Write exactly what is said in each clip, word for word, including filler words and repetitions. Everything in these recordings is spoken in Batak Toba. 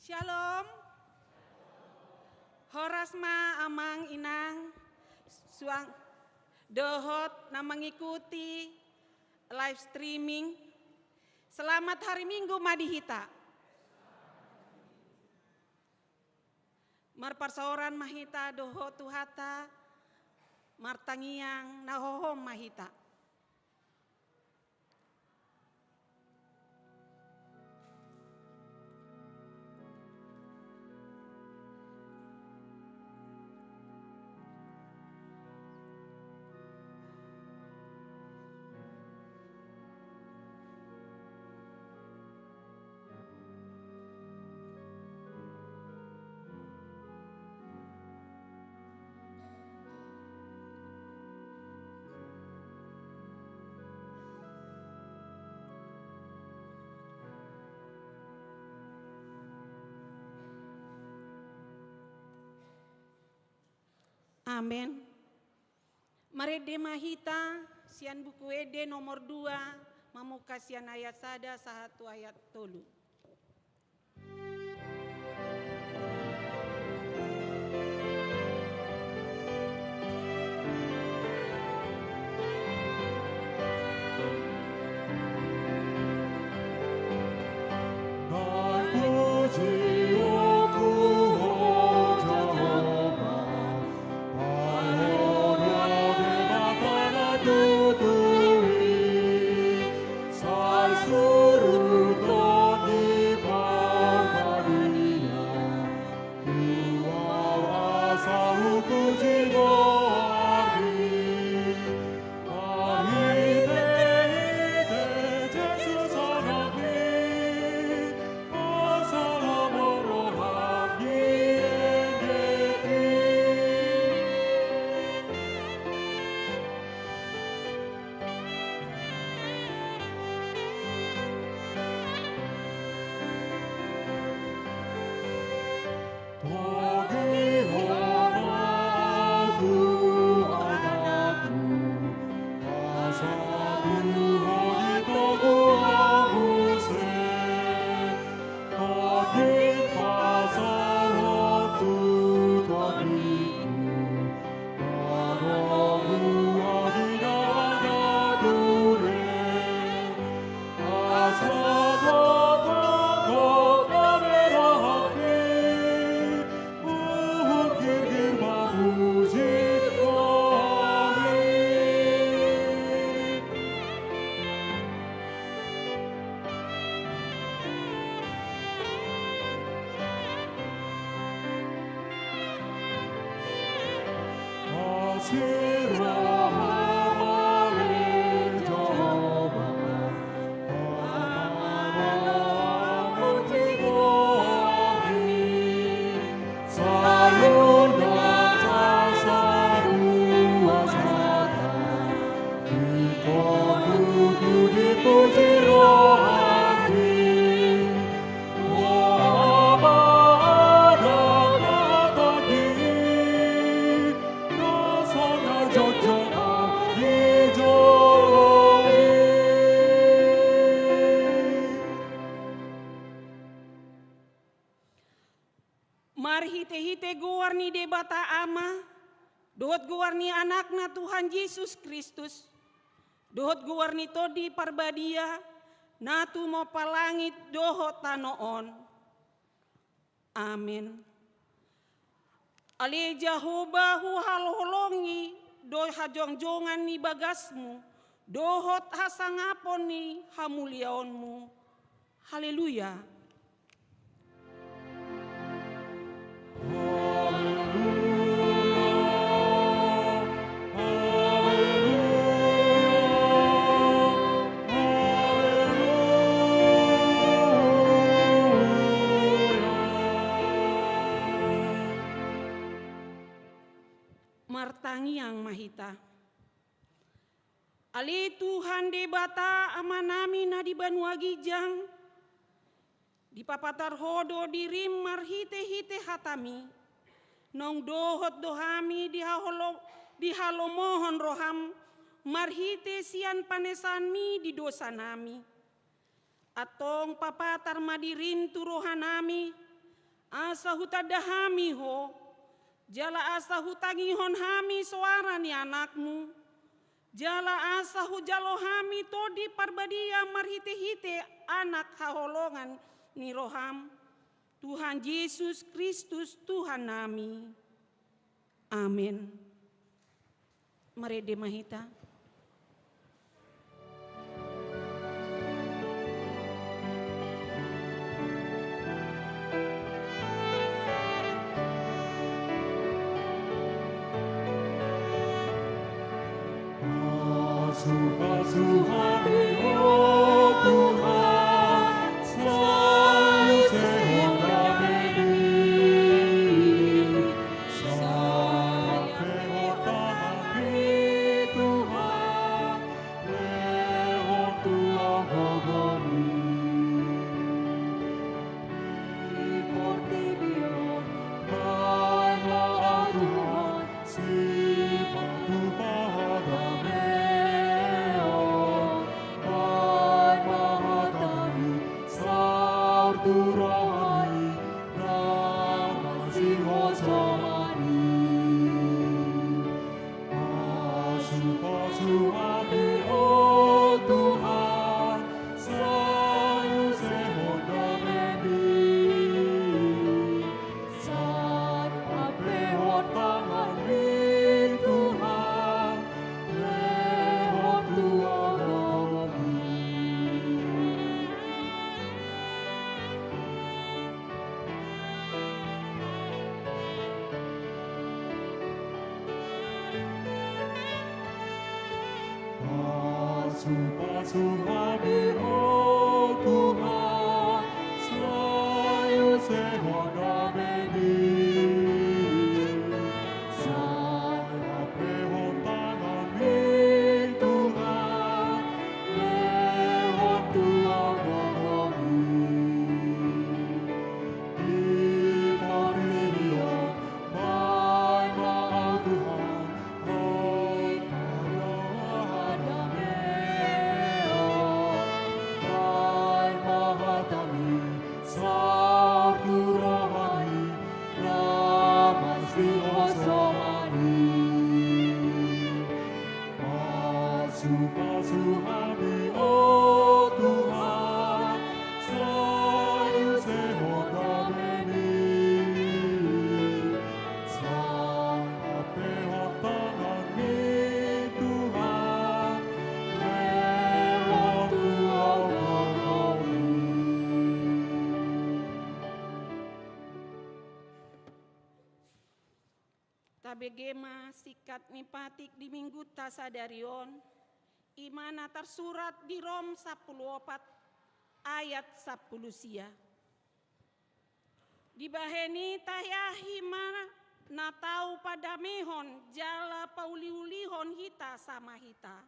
Shalom. Horas ma amang inang suang dohot na mangikuti live streaming. Selamat hari Minggu ma di hita. Marparsaoran ma hita dohot Tuhanta, martangiang na hohom ma hita. Amen. Marende ma hita sian Buku Ende nomor dua, mamungka sian ayat sada sahat tu ayat tolu. Marhitehite goar ni Debata Ama, dohot goar ni Anakna Tuhan Jesus Kristus, dohot goar ni Tondi Parbadia, na tumompa langit dohot tano on. Amen. Ale Jahowa, huhaholongi do hajongjongan ni bagasmu, dohot hasangapon ni hamuliaonmu. Haleluya. Martangiang ma hita. Ale Tuhan Debata Amanami na di banua ginjang, dipapatar Ho do dirim marhitehite hatami, naung dohot do hami di haholo-, di halomohon roham marhite sian panesanmi di dosanami. Antong papatar ma dirim tu rohanami, Asa hutanda hami Ho, jala asa hutangihon hami soara ni Anakmu, jala asa hujalo hami Tondi Parbadia marhitehite Anak haholongan ni rohaM, Tuhan Jesus Kristus Tuhannami. Amen. Marende ma hita. Pasu-pasu hami, o Tuhan, sai use Ho damemi. Sai apehon tanganmi, Tuhan, lehon tu Ho gogomi. Di portibi on, baen ma, Tuhan, sipatupa hadameon, baen ma hatami saur tu rohami, na masihosomani. Pasu-pasu hami, o Tuhan, sai use Ho damemi. Sai apehon tanganmi, Tuhan, lehon tu Ho gogomi. Pasu-pasu hami, o Tuhan, sai use Ho damemi. Sai apehon tanganmi, Tuhan, lehon tu Ho gogomi. Di portibi on, baen ma, Tuhan, sipatupa hadameon, baen ma hatami saur tu rohami, na masihosomani. Pasu-pasu hami, o Tuhan, sai use Ho damemi. Sai apehon tanganmi, Tuhan, lehon tu Ho gogomi. Tabege ma singkat ni patik di Minggunta sadari on, i ma na tarsurat di Rom sampulu opat ayat sampulu sia. Dibahen i tahiahi ma na tau padamehon jala pauli-ulihon hita sama hita.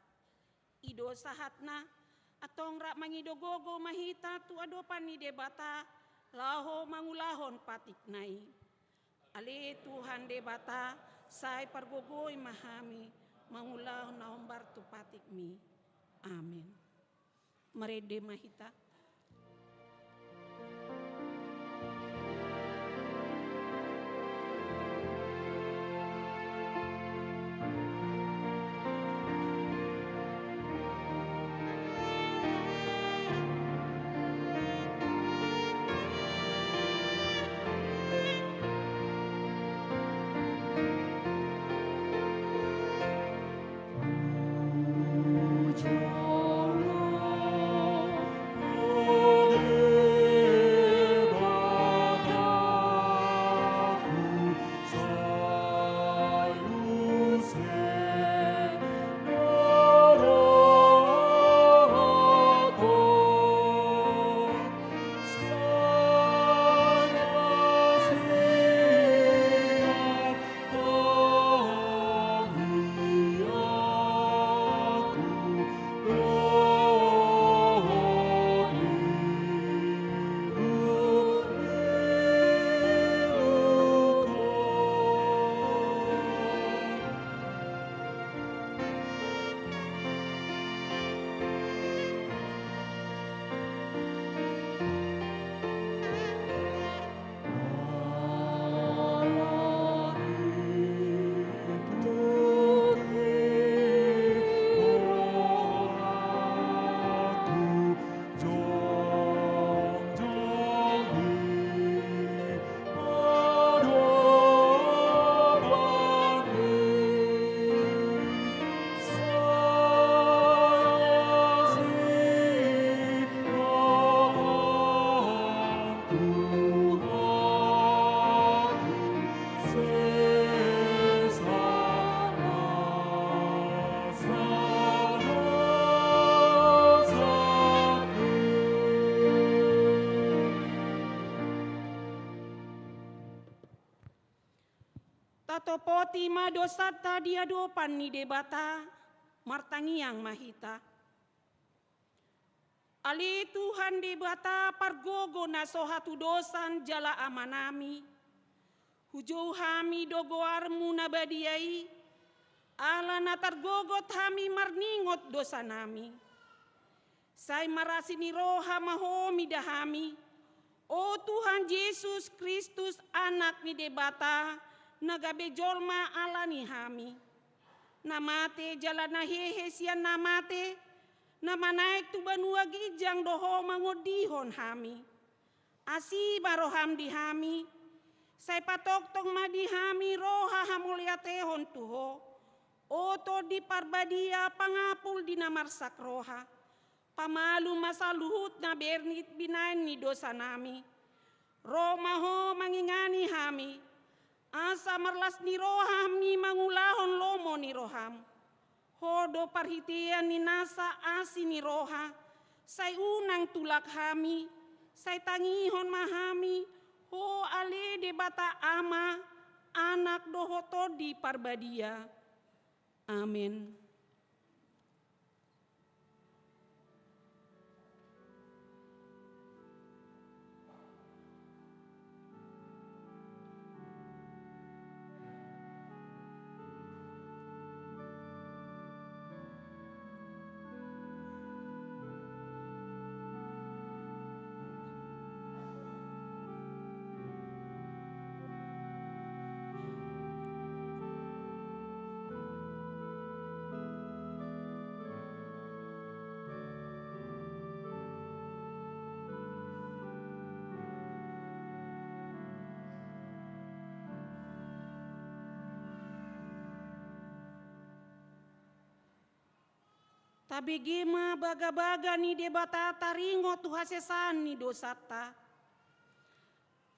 I do sahatna, antong rap mangido gogo ma hita tu adopan ni Debata, laho mangulahon patikna i. Ale Tuhan Debata, sai pargogoi ma hami, mangulahon na hombar tu patikmi. Amen. Marende ma hita. Topoti ma dosanta di adopan ni Debata, martangiang ma hita. Ale Tuhan Debata pargogo na so hatudosan jala Amanami, hujou hami do goarmu na badia i, ala na targogot hami marningot dosanami. Sai marasi ni roha ma Ho mida hami, o Tuhan Jesus Kristus, Anak ni Debata, na gabe jolma ala ni hami. Na mate jala na hehe sian na mate, na manaek tu banua ginjang do Ho mangondihon hami. Asi ma roham di hami, sai patongtong ma di hami roha hamauliatehon tu Ho, o Tondi Parbadia, pangapul di na marsak roha, pamalum ma saluhut na bernit binaen ni dosanami. Ro ma Ho mangingani hami, asa marlas ni roha hami mangulahon lomo ni roham. Ho do parhitean ni nasa asi ni roha, sai unang tulak hami, sai tangihon ma hami, Ho ale Debata Ama, Anak dohot Tondi Parbadia. Amen. Tabege ma bagabaga ni Debata taringot tu hasesaan ni dosanta.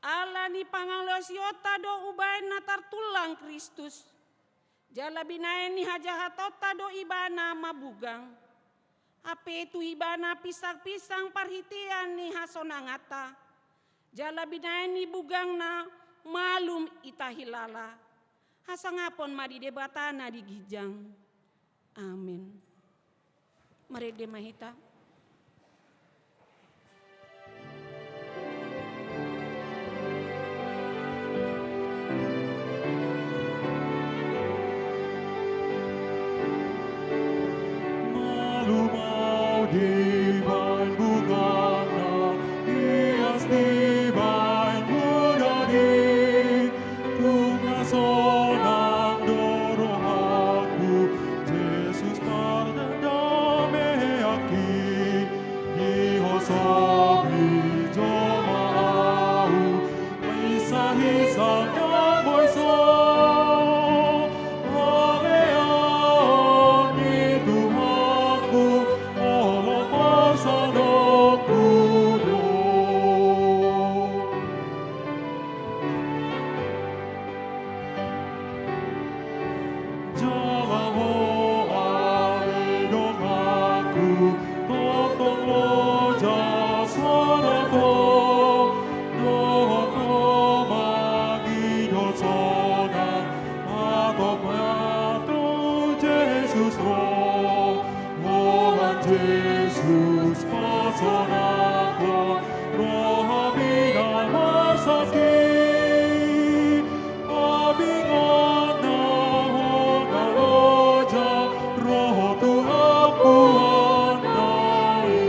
Ala ni pangalaosionta do umbahen na tartullang Kristus. Jala binaen ni hajahatonta do Ibana mabugang. Hape tu Ibana pinsangpinsang parhitean ni hasonanganta. Jala binaen ni bugangna malum hita hilala. Hasangapon ma di Debata na di ginjang. Amen. Marende ma hita. Malum au dibaen bugangna, ias dibaen mudar i. Tung na sonang do rohangku, Jesus pardamehonki. Dihosomi joma au, maisaisa ndang boi so. Haleaon ni Tuhanku, holong parsaulianku do. Jala ho ale donganku, tongtong loja sonang ho, dohot ho mangido sonang, hatop ma tu Jesus ro. Holan Jesus pasonanghon, rohami na marsangsi. Ambingan na hona loja, ro ho tu ampuan na i.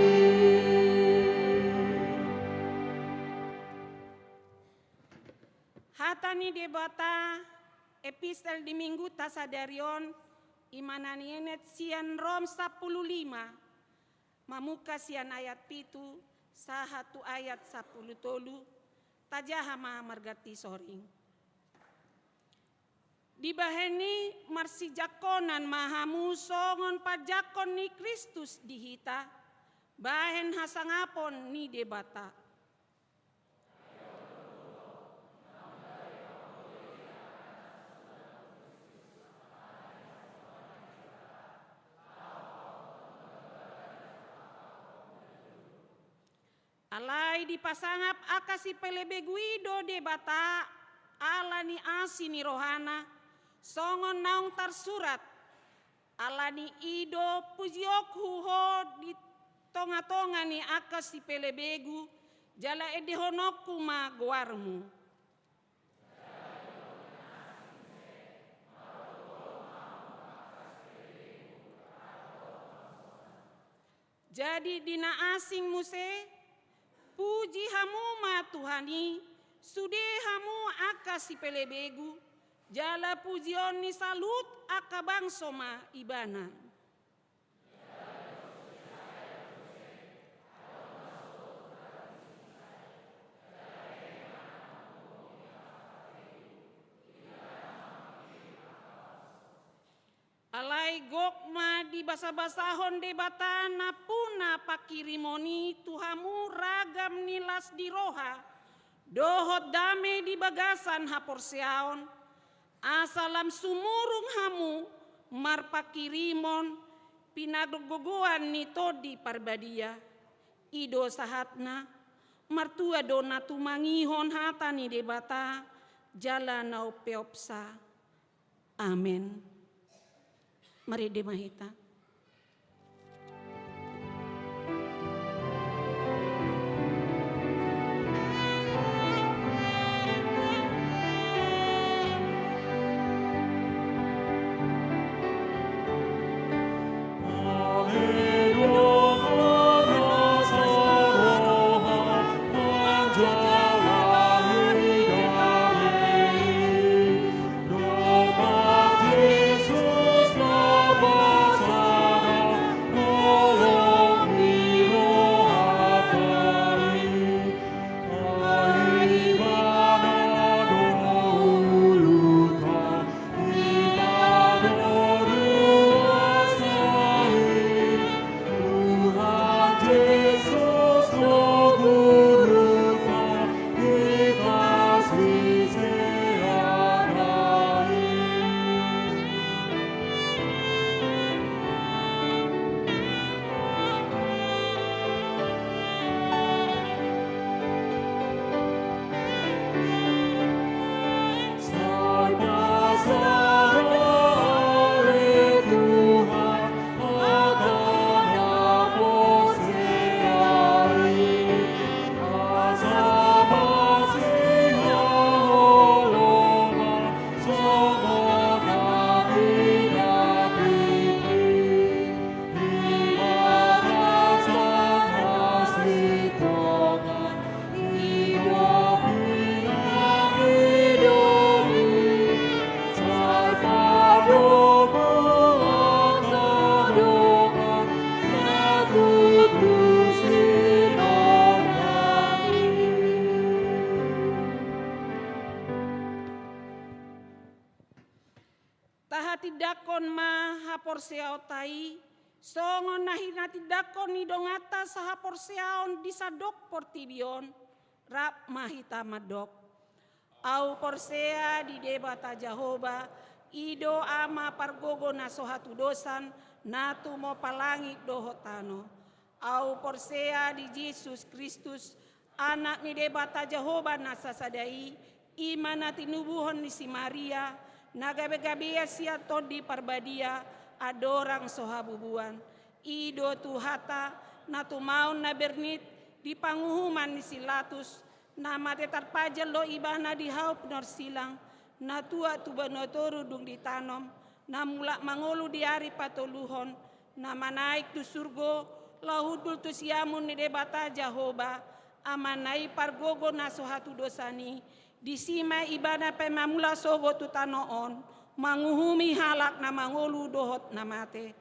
Hata ni Debata, epistel di Mingguta sadari on, i ma na nienet sian Rom sampulu lima, mamungka sian ayat pitu sahat tu ayat sampulu tolu, tajaha ma marganti soring. Dibahen i marsijangkonan ma hamu songon panjangkon ni Kristus di hita, bahen hasangapon ni Debata. Alai dipasangap angka sipelebegu i do Debata ala ni asi ni rohana, Songon naung tarsurat: Alani i do pujionku Ho di tongatonga ni angka sipelebegu, jala endehononku ma goarmu. Jadi di na asing muse, puji hamu ma Tuhan i, sude hamu angka sipelebegu, jala pujion ni saluhut angka bangso ma Ibana. Alai gok ma dibasabasahon Debata nampuna pangkirimon i tu hamu ragam ni las ni roha dohot dame di bagasan haporseaon, asa lam sumurung hamu marpangkirimon pinargogoan ni Tondi Parbadia. I do sahatna, martua do na tumangihon hata ni Debata jala na umpeopsa. Amen. Marende ma hita. Tahatindangkon ma haporseaonta i, songon na hinatindangkon ni donganta sahaporseaon di sandok portibi on. Rap ma hita mandok: Ahu porsea di Debata Jahowa, i do Ama pargogo na so hatudosan, na tumompa langit dohot tano. Ahu porsea di Jesus Kristus, Anak ni Debata Jahowa na sasada i, i ma na tinubuhon ni si Maria, na gabegabean sian Tondi Parbadia, andorang so habubuan. I do Tuhanta, na tumaon na bernit di panguhuman ni si Latus, na mate tarpajal do Ibana di hau pinorsilang, na tuat tu banua toru dung ditanom, na mulak mangolu di ari patoluhon, na manaek tu surgo, laho hundul tu siamun ni Debata Jahowa, Amanna i pargogo na so hatudosan i. Disi ma Ibana pe mamulak sogot tu tano on, manguhumi halak na mangolu dohot na mate.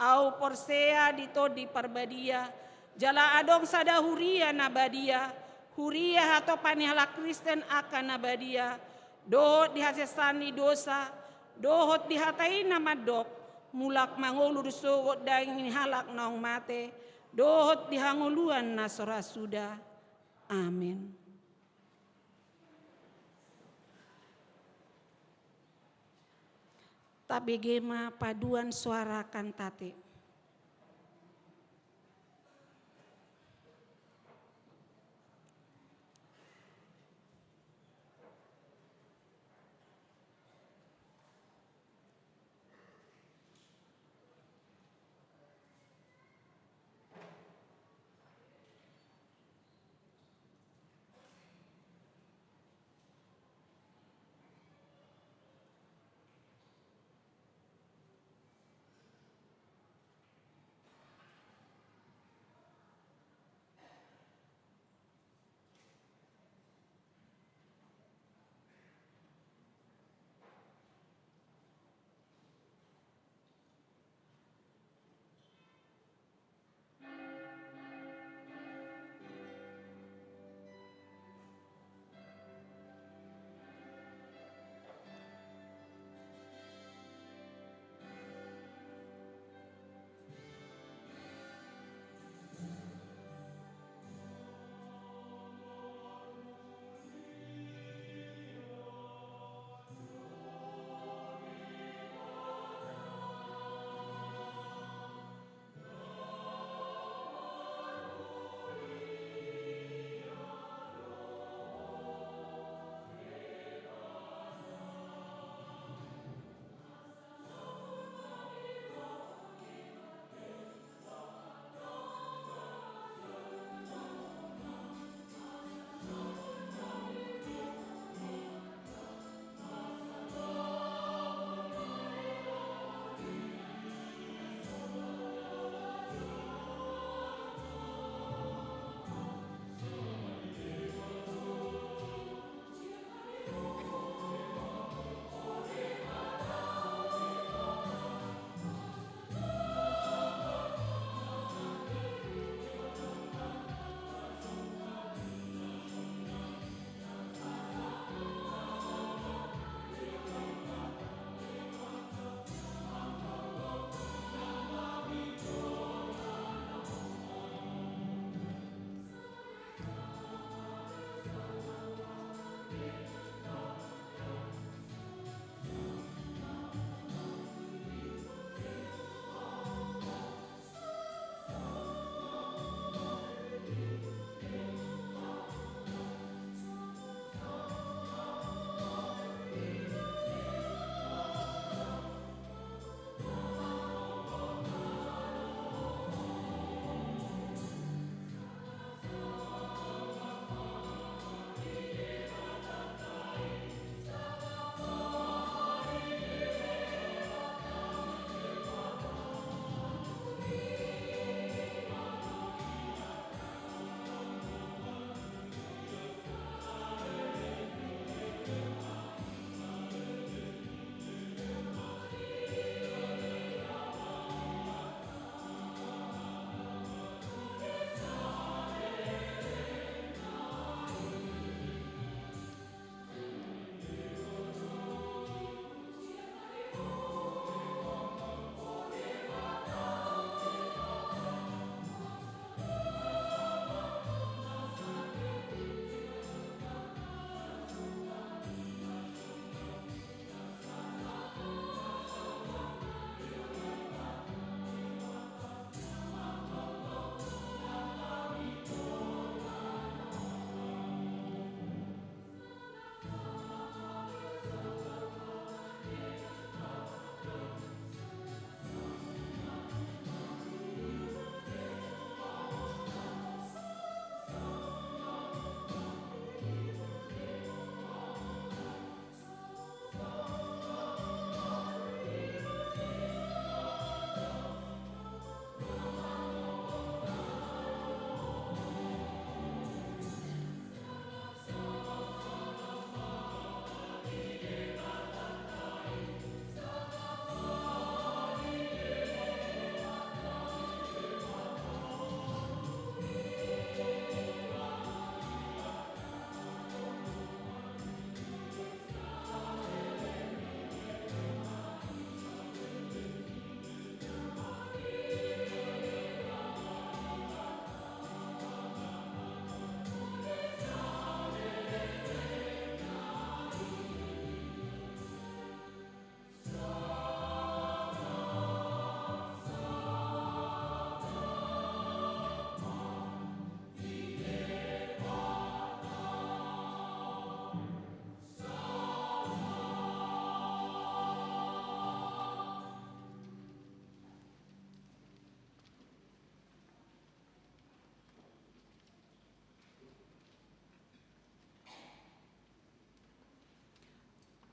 Ahu porsea di Tondi Parbadia, jala adong sada huria na badia, huria hatopan ni halak Kristen angka na badia, dohot di hasesaan ni dosa, dohot di hata i na mandok, mulak mangolu do sogot daging ni halak naung mate, dohot di hangoluan na so ra suda. Amen. Tabege ma paduan soara kantate.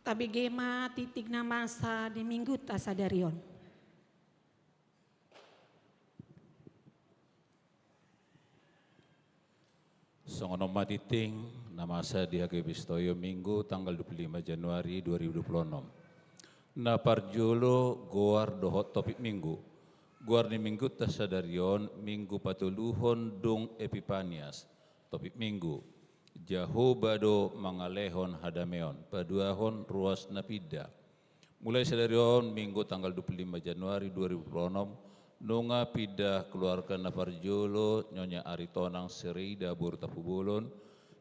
Tabege ma titik na masa di Mingguta sadari on. Songon on ma titik na masa di H K B P Sitoyo, Minggu tanggal dua puluh lima Januari dua ribu dua puluh enam. Na parjolo, goar dohot topik Minggu. Goar ni Mingguta sadari on, Minggu patoluhon dung Epipanias. Topik Minggu: Jahowa do mangalehon hadameon. Paduahon, ruas na pinda. Mulai sadari on, Minggu tanggal dua puluh lima Januari dua ribu dua puluh enam, nunga pinda keluarga na parjolo, Nyonya Aritonang Sereida boru Tampubolon,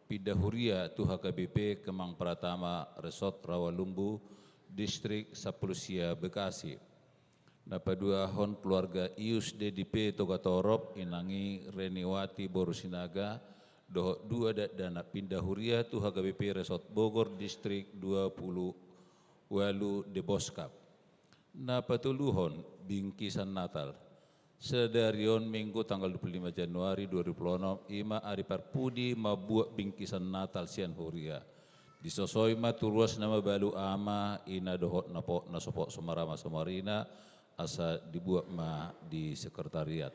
pinda huria tu H K B P Kemang Pratama, Resort Rawalumbu, Distrik Sampulu Sia, Bekasi. Na paduahon, keluarga Ius Dedi P Togatorop, inang i Reniwati boru Sinaga, dohot dua dakdanak, pinda huria tu H K B P Resort Bogor, Distrik dua puluh ualu, Deboskap. Na patoluhon, bingkisan Natal. Sadari on, Minggu tanggal dua puluh lima Januari dua ribu dua puluh enam, i ma ari parpudi mambuat bingkisan Natal sian huria. Disosoi ma tu ruas na mabalu, ama, ina dohot nepot na sopo, samarama samarina, asa dibuat ma di sekretariat.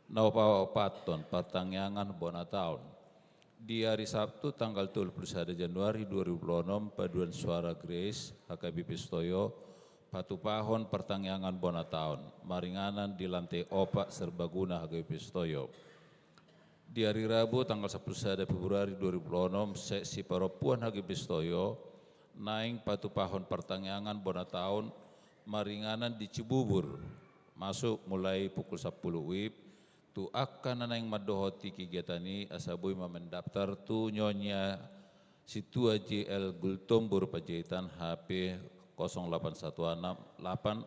Na paopathon, partangiangan bona taon. Di ari Sabtu tanggal tolu puluh sada Januari dua ribu dua puluh enam, paduan suara Grace, H K B P Sitoyo, patupahon partangiangan bona taon, maringanan di lantai opat serbaguna H K B P Sitoyo. Di ari Rabu tanggal sampulu sada Februari dua ribu dua puluh enam, seksi parompuan H K B P Sitoyo naeng patupahon partangiangan bona taon, maringanan di Cibubur, masuk mulai pukul sampulu WIB, tu angka na naeng mandohoti kegiatan i, asa boi ma mendaftar tu Nyonya Situa J L Gultom boru Panjaitan, H P kosong delapan satu enam delapan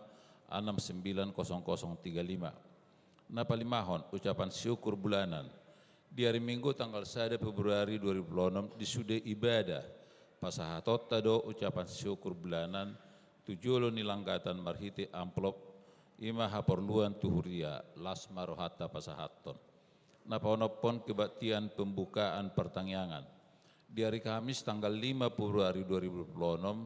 enam sembilan kosong kosong tiga lima. Na palimahon, ucapan syukur bulanan. Di ari Minggu tanggal sada Februari dua ribu dua puluh enam, di sude ibadah, pasahatonta do ucapan syukur bulanan tu jolo ni langgatan marhite amplop, i ma haporluan tu huria, las ma rohanta pasahathon. Na paonomhon, kebaktian pembukaan partangiangan. Di ari Kamis tanggal lima Februari dua ribu dua puluh enam,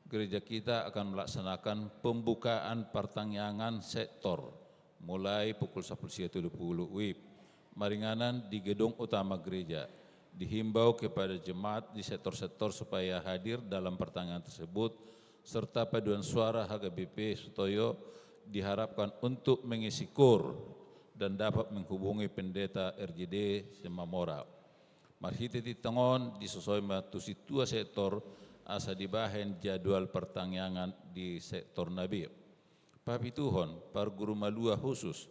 gereja kita akan melaksanakan pembukaan partangiangan sektor mulai pukul sampulu sia tolu pulu WIB, maringanan di gedung utama gereja. Dihimbau kepada jemaat di sektor-sektor supaya hadir dalam partangiangan tersebut, serta paduan suara H K B P Sitoyo diharapkan untuk mengisi koor dan dapat menghubungi pendeta R J D Simamora. Marhite titik on, disosoi ma tu sintua sektor, asa dibahen jadwal partangiangan di sektor na be. Papituhon, parguru malua khusus.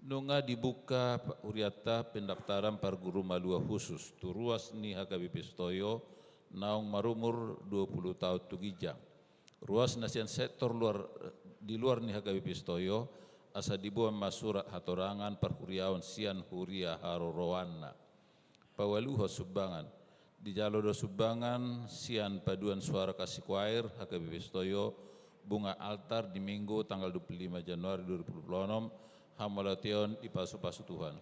Nunga dibuka pa-, hurianta pendaftaran parguru malua khusus tu ruas ni H K B P Sitoyo, naung marumur dua pulu taon tu ginjang. Ruas na sian sektor luar, di luar ni H K B P Sitoyo, asa diboan ma surat hatorangan parhuriaon sian huria haroroanna. Paualuhon, sumbangan. Dijalo do sumbangan sian paduan suara Kasih Choir H K B P Sitoyo, bunga altar di Minggu tanggal dua pulu lima Januari dua ribu dua pulu onom, hamauliateon dipasupasu Tuhan.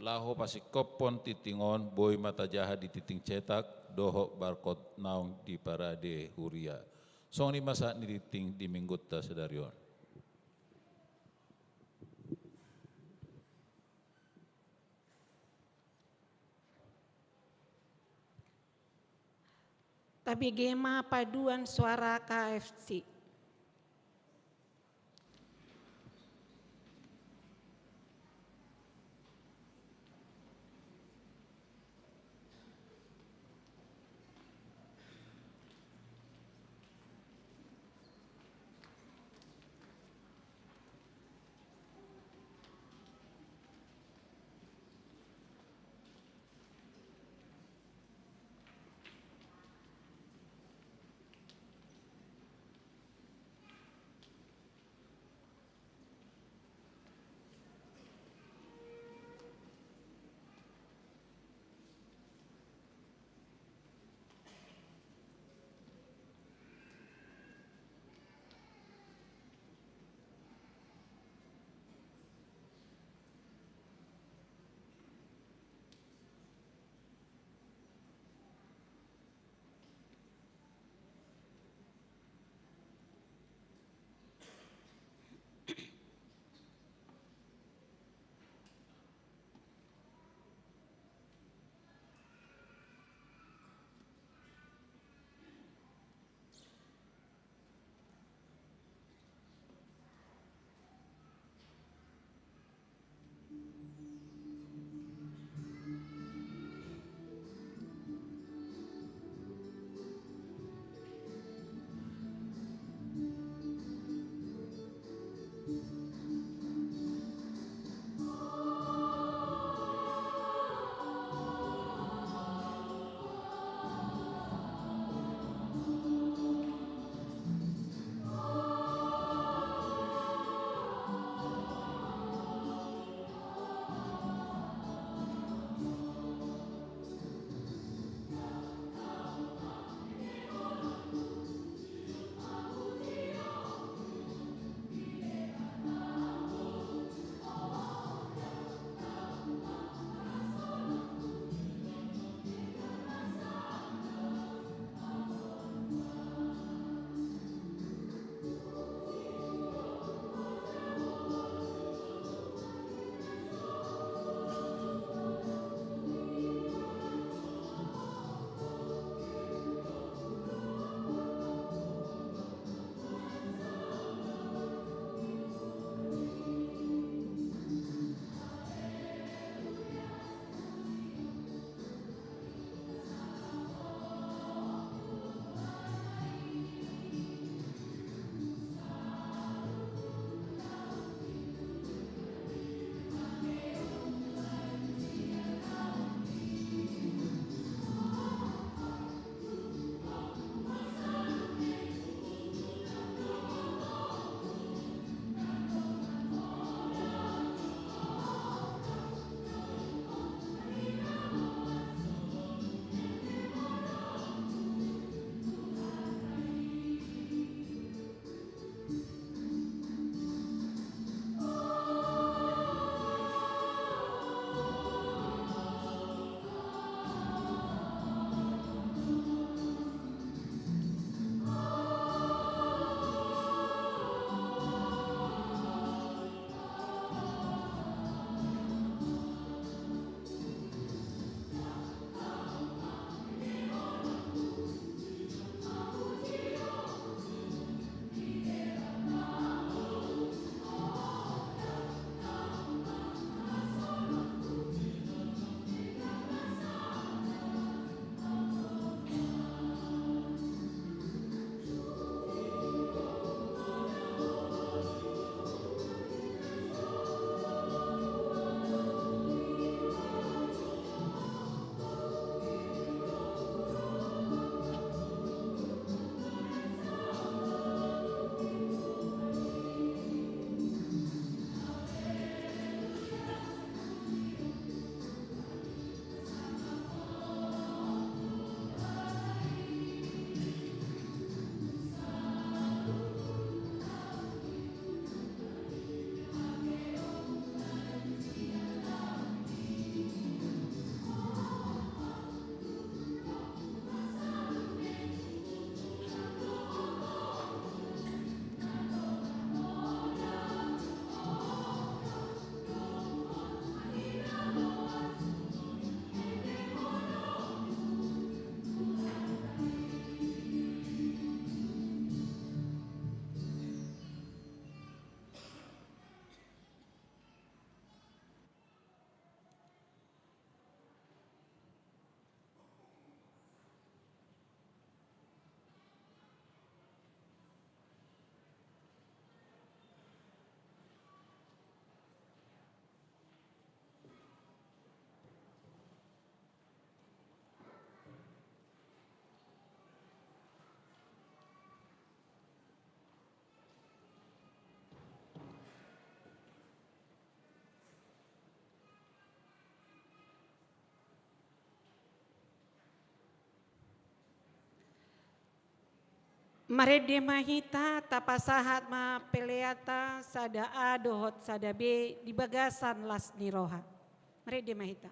Laho pasingkophon tingting on, boi ma tajaha di tingting cetak dohot barkot naung diparade huria. Songon i ma sahat ni tingting di Minggunta sadari on. Tabege ma paduan suara K F C. Marende ma hita, tapasahat ma peleanta sada A dohot sada B di bagasan las ni roha. Marende ma hita.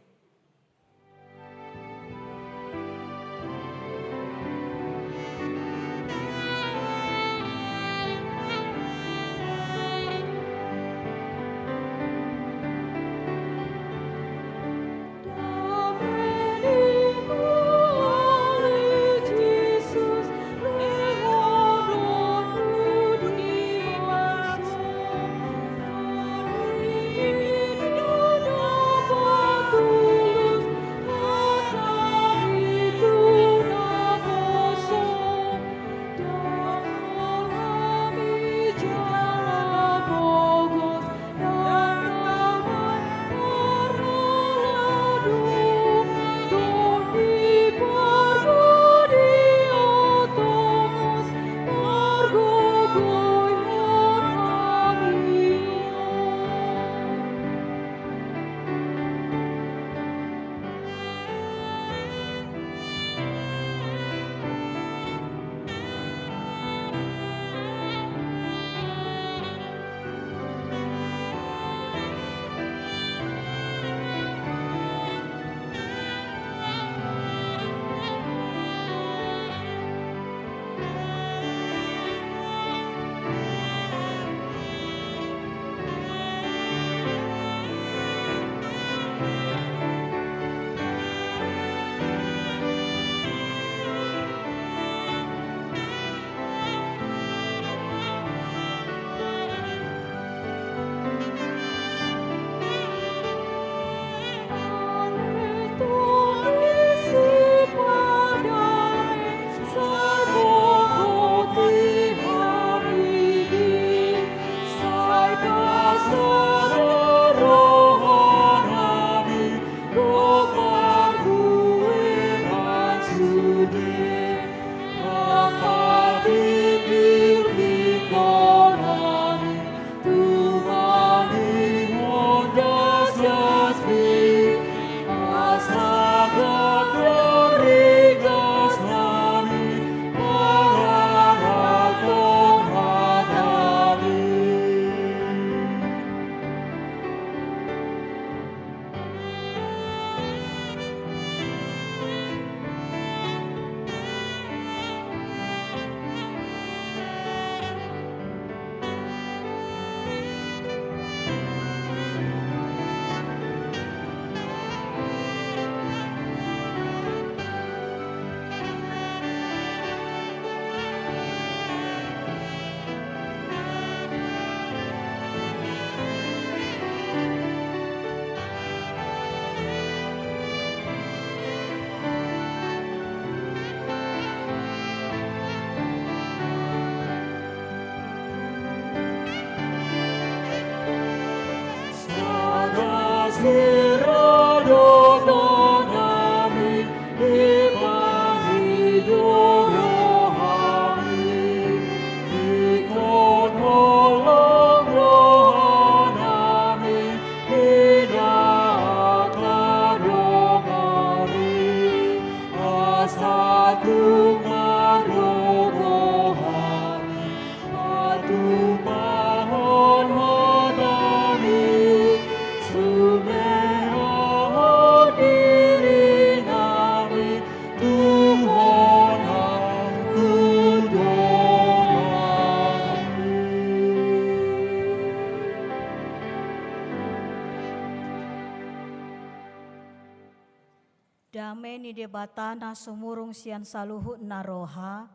Dame ni Debata na sumurung sian saluhutna roha,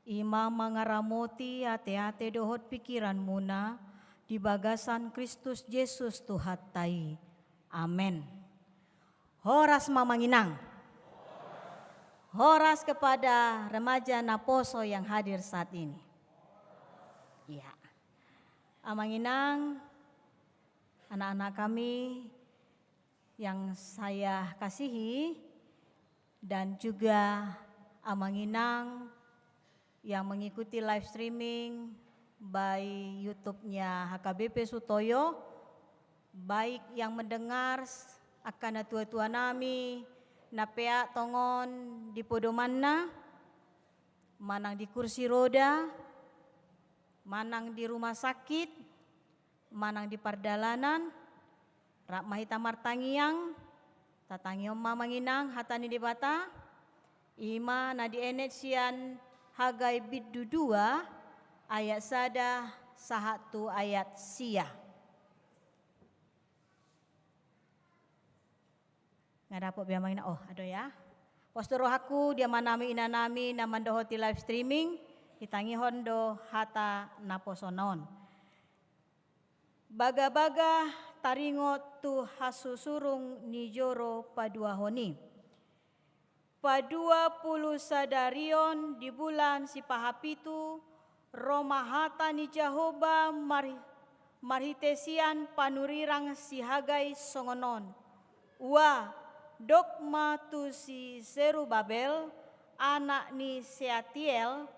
i ma mangaramoti ateate dohot pingkiranmuna di bagasan Kristus Jesus Tuhanta i. Amen. Horas ma amang inang. Horas kepada remaja naposo yang hadir saat ini. Iya. Amang inang, anak-anak kami yang saya kasihi, dan juga amang inang yang mengikuti live streaming by YouTube-nya H K B P Sutoyo, baik yang mendengar s-, angka natua-tua nami na peak tongon di podomanna, manang di kursi roda, manang di rumah sakit, manang di pardalanan, rap ma hita martangiang. Tatangihon ma amang inang hata ni Debata, i ma na dienet sian Hagai bindu dua ayat sada sahat tu ayat sia. Nga dapot be amang inang, oh, adong ya. Pos do rohangku di amanami inanami na mandohoti live streaming, ditangihon do hata naposona on. Bagabaga taringot tu hasusurung ni joro paduahon i. Paduapulusadarion di bulan sipahapitu, ro ma hata ni Jahowa mar-, marhite sian panurirang si Hagai songon on. Ua, dok ma tu si Serubabel, anak ni Sealtiel,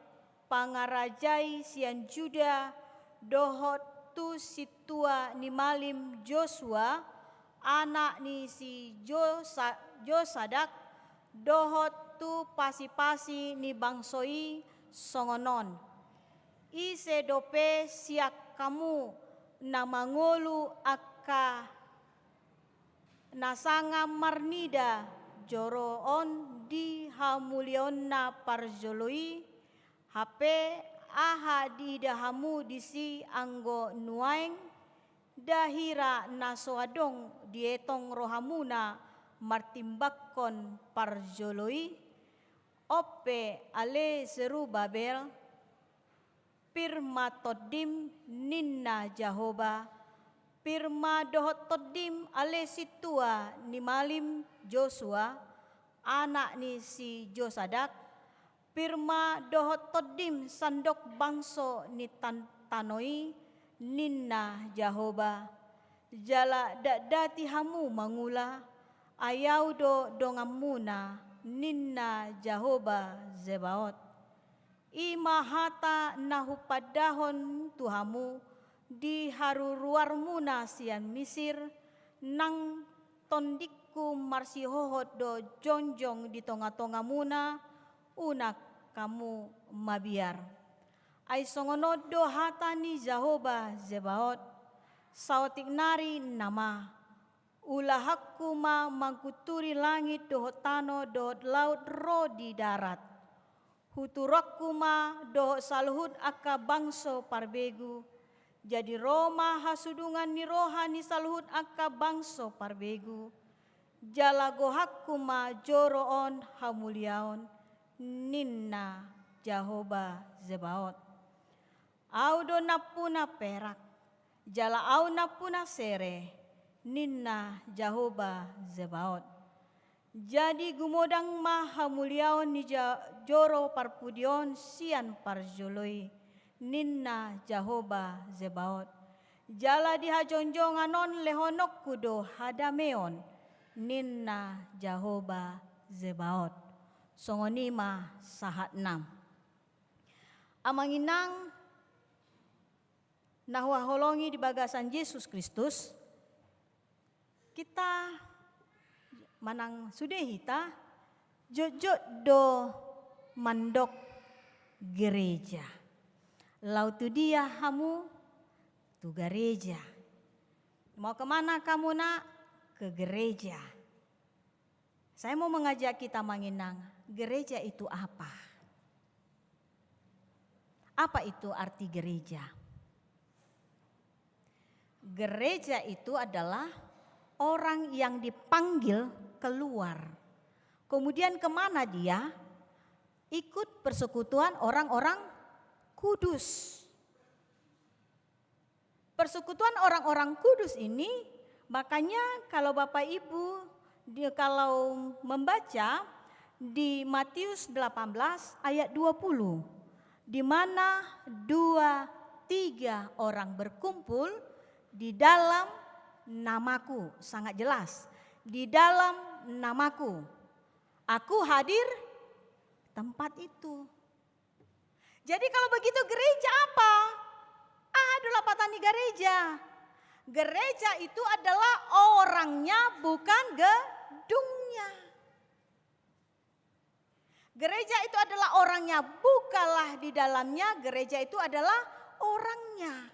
pangarajai sian Juda, dohot tu sintua ni malim Josua, anak ni si Josa-, Josadak, dohot tu pasipasi ni bangso i songon on. Ise dope sian hamu na mangolu angka na sanga marnida joro on di hamuliaonna parjolo i, hape aha diida hamu disi anggo nuaeng? Nda hira na so adong dietong rohamuna martimbangkon parjolo i? On pe ale Serubabel, pir ma tondim, ninna Jahowa, pir ma dohot tondim ale sintua ni malim Josua, anak ni si Josadak, pir ma dohot tondim sandok bangso ni tan-, tano i, ninna Jahowa. Jala dakdati hamu mangula, ai Ahu do donganmuna, ninna Jahowa Zebaot. I ma hata na hupandahon tu hamu di haruruarmuna sian Misir, nang tondingku marsihohot do jongjong di tongatongamuna, unang hamu mabiar. Ai songon on do hata ni Jahowa Zebaot, saotik nari nama, ulahanku ma manggunturi langit dohot tano dohot laut ro di darat. Huturanku ma dohot saluhut angka bangso parbegu. Jadi ro ma hasudungan ni roha ni saluhut angka bangso parbegu. Jala gohanku ma joro on hamuliaon, ninna Jahowa Zebaot. Ahu do nampuna perak, jala Ahu nampuna sere, ninna Jahowa Zebaot. Jadi gumodang ma hamuliaon ni ja-, joro parpudi on sian parjolo i, ninna Jahowa Zebaot. Jala di hajongjongan on lehononku do hadameon, ninna Jahowa Zebaot. Songon i ma sahatna. Amang inang na huhaholongi di bagasan Jesus Kristus, hita manang sude hita jotjot do mandok gereja. Laho tu dia hamu? Tu gareja. Mau kemana kamu, Nak? Ke gereja. Saya mau mengajak kita, amang inang, gereja itu apa? Apa itu arti gereja? Gereja itu adalah orang yang dipanggil keluar. Kemudian kemana dia? Ikut persekutuan orang-orang kudus. Persekutuan orang-orang kudus ini, makanya kalau Bapak Ibu, di, kalau membaca di Matius delapan belas ayat dua puluh, di mana dua, tiga orang berkumpul di dalam nama-Ku, sangat jelas, di dalam nama-Ku, Aku hadir tempat itu. Jadi kalau begitu gereja apa? Aha do lapatan ni gareja? Gereja itu adalah orangnya, bukan gedungnya. Gereja itu adalah orangnya, bukalah di dalamnya, gereja itu adalah orangnya.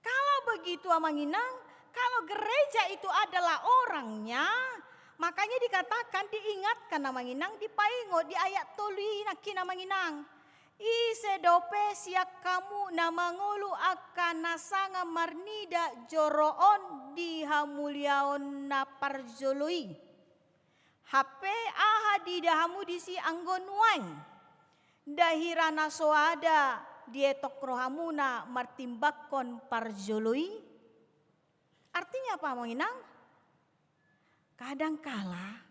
Kalau begitu, Amang Inang, kalau gereja itu adalah orangnya, makanya dikatakan, diingatkan, Amang Inang, dipaingot di ayat tolu i nangkin, Amang Inang. Ise dope sian hamu na mangolu angka na sanga marnida joro on di hamuliaon na parjolo i? Hape aha diida hamu disi anggo nuaeng? Nda hira na so ada dietong rohamuna martimbangkon parjolo i? Artinya apa, Amang Inang? Kadangkala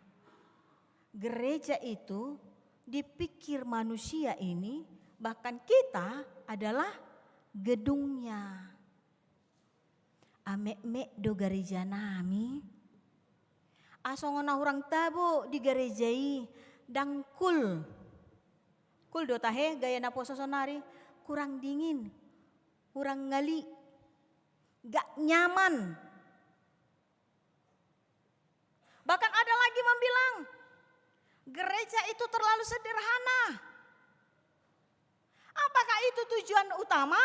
gereja itu dipikir manusia ini, bahkan kita adalah gedungnya. Ametmet do gareja nami. Asongon na hurang tabo di gareja i, ndang cool. Cool do tahe gaya naposo sonari, kurang dingin, kurang ngali, gak nyaman. Bahkan ada lagi membilang, gereja itu terlalu sederhana. Apakah itu tujuan utama?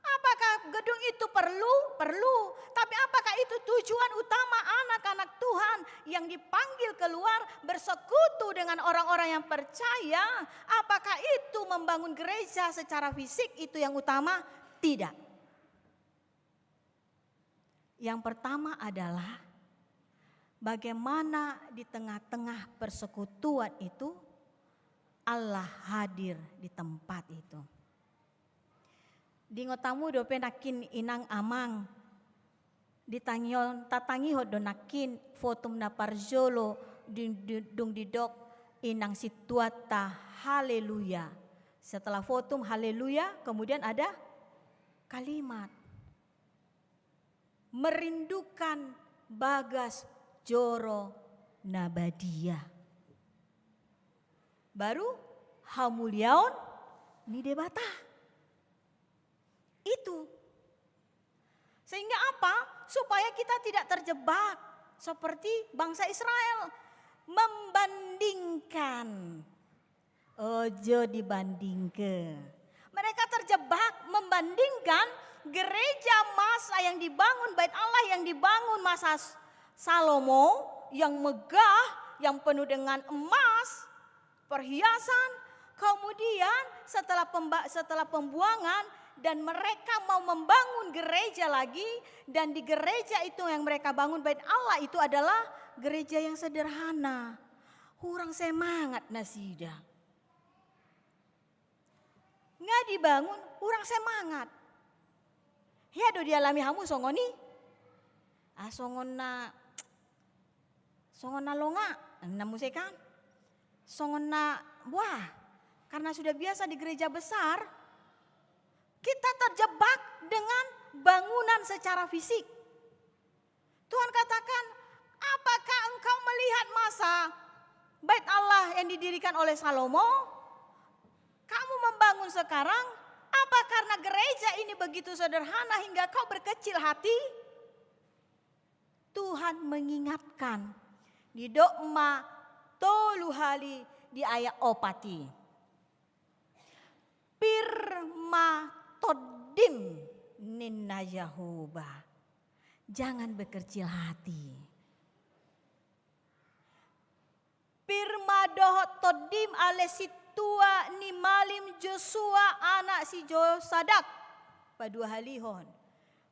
Apakah gedung itu perlu? Perlu. Tapi apakah itu tujuan utama anak-anak Tuhan yang dipanggil keluar bersekutu dengan orang-orang yang percaya? Apakah itu membangun gereja secara fisik itu yang utama? Tidak. Yang pertama adalah bagaimana di tengah-tengah persekutuan itu Allah hadir di tempat itu. Diingot hamu dope nangkin, Inang, Amang, ditangihon, tatangihon do nangkin fotum na parjolo di, di, dung didok inang sintuanta, haleluya. Setelah fotum haleluya, kemudian ada kalimat merindukan bagas joro na badia. Baru hamuliaon ni Debata. Itu. Sehingga apa? Supaya kita tidak terjebak seperti bangsa Israel, membandingkan. Ojo dibandingke. Mereka terjebak membandingkan gereja masa yang dibangun, bait Allah yang dibangun masa S-, Salomo, yang megah, yang penuh dengan emas, perhiasan. Kemudian setelah pemba-, setelah pembuangan, dan mereka mau membangun gereja lagi, dan di gereja itu yang mereka bangun, bait Allah itu adalah gereja yang sederhana. Hurang semangat nasida. Nga dibangun, hurang semangat. Hea do dialami hamu songon i? Ah, songon na, songon na longa, na muse kan? Songon na, wah, karena sudah biasa di gereja besar, kita terjebak dengan bangunan secara fisik. Tuhan katakan, apakah engkau melihat masa bait Allah yang didirikan oleh Salomo? Kamu membangun sekarang, apa karena gereja ini begitu sederhana hingga kau berkecil hati? Tuhan mengingatkan, didok ma tolu hali di ayat opat i. Pir ma tondim, ninna Jahowa. Jangan berkecil hati. Pir ma dohot tondim ale sintua ni malim Josua anak si Josadak. Paduahalihon.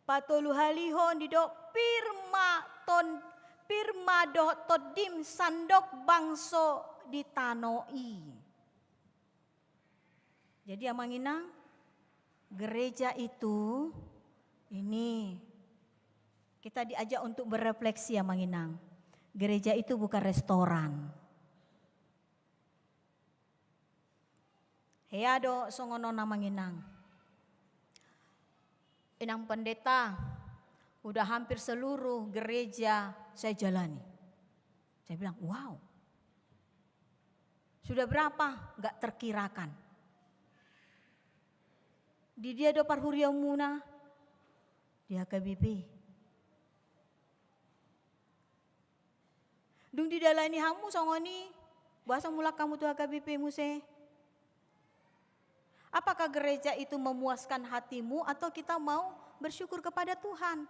Patoluhalihon didok pir ma ton-, pir ma dohot tondim sandok bangso di tano i. Jadi, Amang Inang, gereja itu, ini kita diajak untuk berefleksi, Amang Inang. Gereja itu bukan restoran. Hea do songon on, Amang Inang. Inang Pendeta, udah hampir seluruh gereja saya jalani. Saya bilang, wow. Sudah berapa? Nggak terkirakan. Di dia do parhuriaonmuna? Di H K B P. Dung didalani hamu songon i, Boasa mulak hamu tu H K B P muse? Apakah gereja itu memuaskan hatimu atau kita mau bersyukur kepada Tuhan?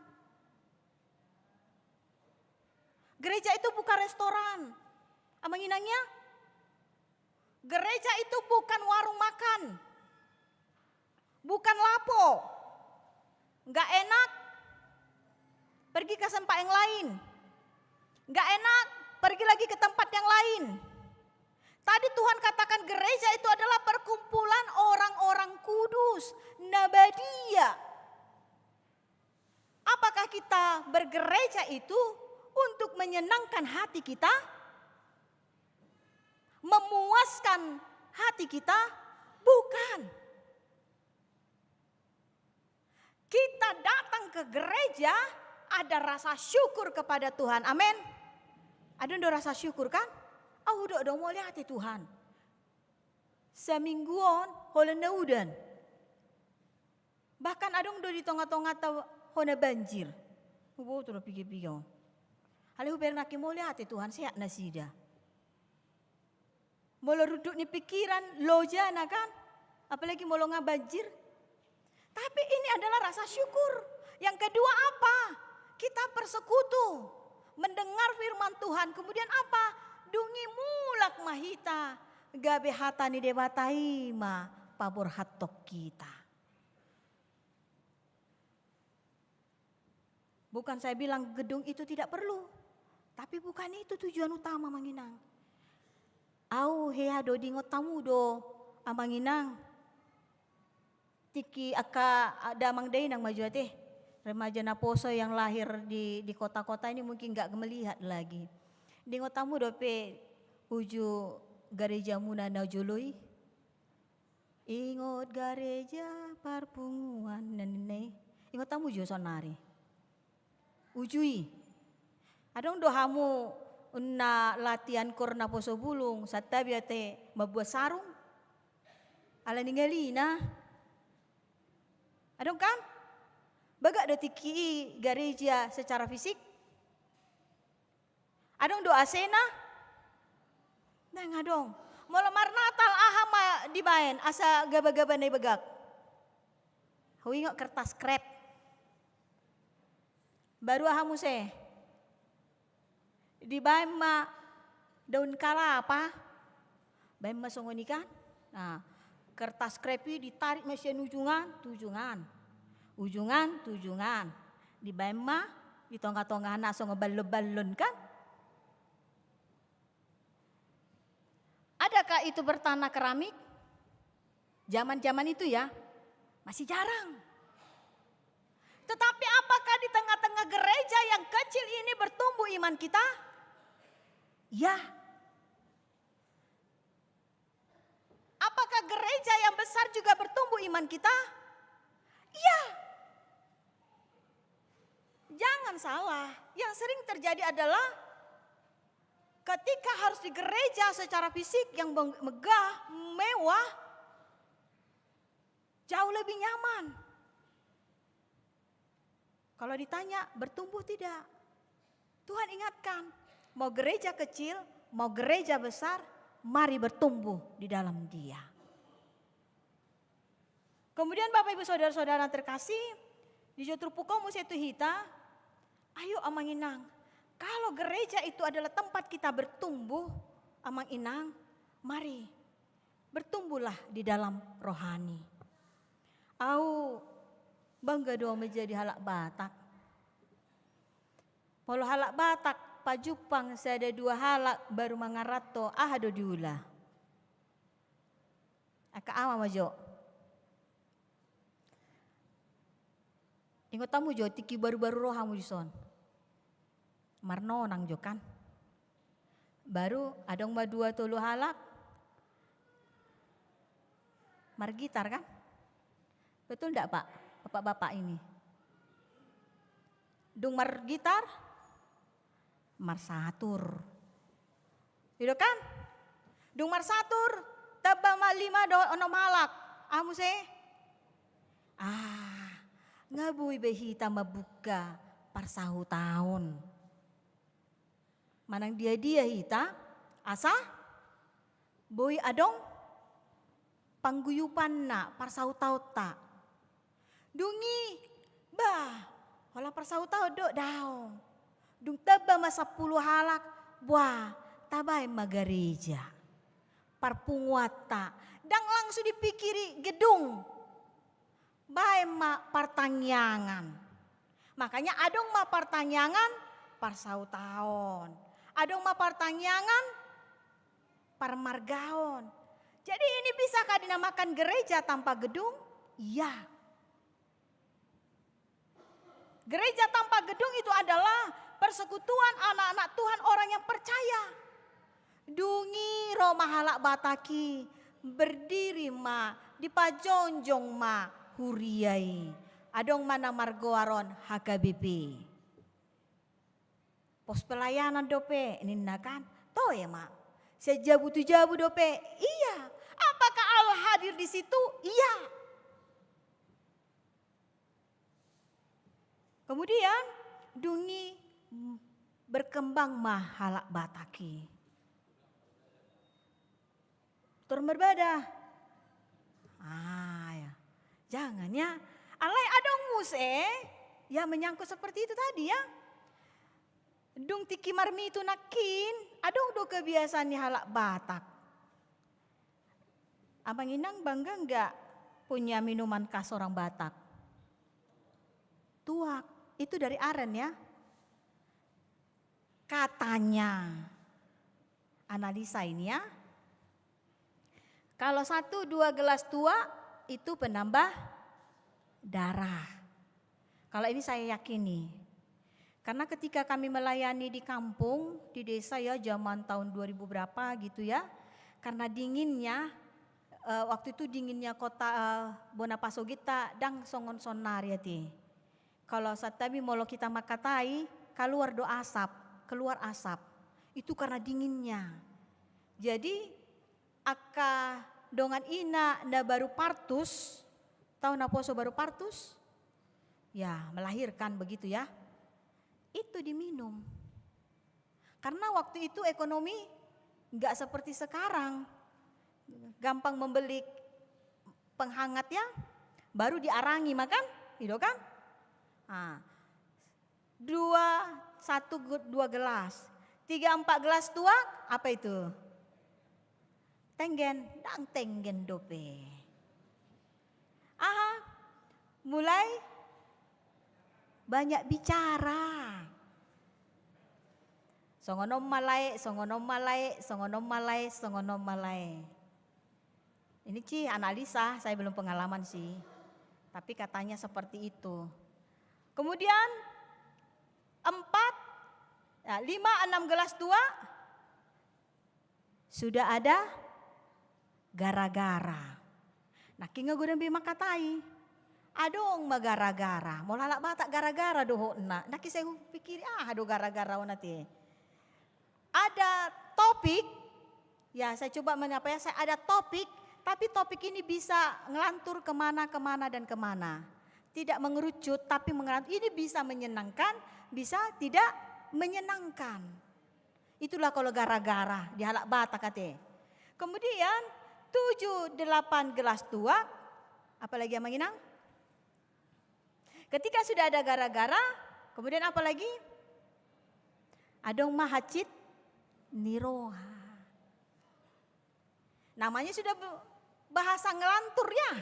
Gereja itu bukan restoran. Amang inang ya? Gereja itu bukan warung makan. Bukan lapo. Nggak enak, pergi ke tempat yang lain. Nggak enak, pergi lagi ke tempat yang lain. Tadi Tuhan katakan gereja itu adalah perkumpulan orang-orang kudus, na badia. Apakah kita bergereja itu untuk menyenangkan hati kita? Memuaskan hati kita? Bukan. Kita datang ke gereja ada rasa syukur kepada Tuhan. Amin. Adong do rasa syukur kan? Au, dok, dok, mauliate Tuhan. Saminggu on holan na udan. Bahkan adong do di tonga-tonga ta hona banjir. Huboto do piga-piga on. Alai hubereng nangkin mauliate Tuhan sehat nasida. Molo runduk ni pikiran, lojana kan? Apalagi molo nga banjir. Tapi ini adalah rasa syukur. Yang kedua apa? Kita persekutu, mendengar firman Tuhan. Kemudian apa? Dung i mulak ma hita, gabe hata ni Debata i ma paborhathon hita. Bukan saya bilang gedung itu tidak perlu, tapi bukan itu tujuan utama, Amang Inang. Au hea do diingot hamu do, Amang Inang. Tingki angka damang dainang ma jo ate. Remaja naposo yang lahir di, di kota-kota ini mungkin nggak melihat lagi. Diingot hamu dope uju garejamuna na jolo i? Ingot gareja parpunguan na ninna i. Ingot hamu jo saonari. Uju i. Adong do hamu na latihan koor naposo bulung, santabi ate mambuat sarung? Ala ni ngalina. Adong kan? Bagak do tingki i gareja secara fisik? Adong do A C-na? Ndang adong. Molo marnatal aha ma dibaen asa gabagabana i bagak? Huingot kertas krep. Baru aha muse? Dibaen ma daun kalapa. Baen ma songon i kan? Nah, kertas krep i ditarik ma sian ujungan tu ujungan, ujungan tu ujungan. Dibaen ma di tonga-tongana songon ballon-ballon kan? Adakah itu bertanah keramik? Zaman-zaman itu ya, masih jarang. Tetapi apakah di tengah-tengah gereja yang kecil ini bertumbuh iman kita? Ya. Apakah gereja yang besar juga bertumbuh iman kita? Ya. Jangan salah, yang sering terjadi adalah ketika harus di gereja secara fisik yang meng-, megah, mewah, jauh lebih nyaman. Kalau ditanya, bertumbuh tidak? Tuhan ingatkan, mau gereja kecil, mau gereja besar, mari bertumbuh di dalam Dia. Kemudian Bapak Ibu Saudara-saudara terkasih, di jo turpuk on muse tu hita, ayo Amang Inang, kalau gereja itu adalah tempat kita bertumbuh, Amang Inang, mari bertumbuhlah di dalam rohani. Au bangga do menjadi halak Batak. Molo halak Batak pajumpang sada dua halak baru mangaranto, aha do diula? Angka ama ma jo. Ingot hamu jo tingki baru-baru ro hamu dison. Marnonang jo kan. Baru adong ma dua tolu halak margitar kan. Betul ndak, Pak? Bapak-bapak ini. Dung margitar, marsatur. I do kan? Dung marsatur, tamba ma lima dohot onom halak. Aha muse? Ah, nga boi be hita mambuka parsahutaon. Manang dia-dia hita, asa Boi adong pangguyupanna, parsautaonta. Dung i, bah, holan parsautaon do, daong. Dung tamba ma sampulu halak, buah, tabaen ma gareja. Parpunguanta, ndang langsung dipikiri gedung. Baen ma partangiangan. Makanya adong ma partangiangan parsautaon. Adong ma partangiangan parmargaon. Jadi ini bisakah dinamakan gereja tanpa gedung? Iya. Gereja tanpa gedung itu adalah persekutuan anak-anak Tuhan, orang yang percaya. Dung i ro ma halak Batak i, berdiri ma, dipajongjong ma huria i. Adong ma na margoar on H K B P. Pos pelayanan dope ninna kan, toe ma. Sian jabu tu jabu dope, iya. Apakah Allah hadir di situ? Iya. Kemudian, dung i, mm, berkembang ma halak Batak i. Tor marbadah. Ah, ya. Jangan ya. Alai adong muse, ya, menyangkut seperti itu tadi ya. Dung tingki marmitu nangkin, adong do kebiasaan ni halak Batak. Amang Inang bangga nggak punya minuman khas orang Batak? Tuak. Itu dari aren ya. Katanya. Analisa ini ya. Kalau satu dua gelas tuak itu penambah darah. Kalau ini saya yakini. Karena ketika kami melayani di kampung, di desa ya, zaman tahun dua ribu berapa gitu ya. Karena dinginnya, eh, waktu itu dinginnya kota, eh, Bona Pasogi ta ndang songon sonari ate. Kalau santabi molo kita mangkatai, kaluar do asap, keluar asap. Itu karena dinginnya. Jadi, angka dongan ina na baru partus, tahu na poso baru partus? Ya, melahirkan begitu ya. Itu diminum. Karena waktu itu ekonomi nggak seperti sekarang. Gampang membeli penghangat ya, baru diarangi makan, gitu kan? Nah, dua, satu gu-, dua gelas. Tiga, empat gelas tuak, apa itu? Tenggen, ndang tenggen dope. Aha, mulai banyak bicara. Songon on ma lae, songon on ma lae, songon on ma lae, songon on ma lae. Ini sih analisa, saya belum pengalaman sih. Tapi katanya seperti itu. Kemudian empat, ya, lima, enam gelas tuak, sudah ada gara-gara. Nangkin godang be mangkatai. Adong ma gara-gara. Molo halak Batak gara-gara dohotna. Nangkin sai hupikiri, aha do gara-gara on ate. Ada topik, ya, saya coba menyapa ya, saya ada topik, tapi topik ini bisa ngelantur kemana, kemana, dan kemana. Tidak mengerucut, tapi mengelantur. Ini bisa menyenangkan, bisa tidak menyenangkan. Itulah kalau gara-gara di halak Batak ate. Kemudian tujuh delapan gelas tuak, apalagi Amang Inang? Ketika sudah ada gara-gara, kemudian apa lagi? Adong ma hansit ni roha. Namanya sudah be-, bahasa ngelantur ya.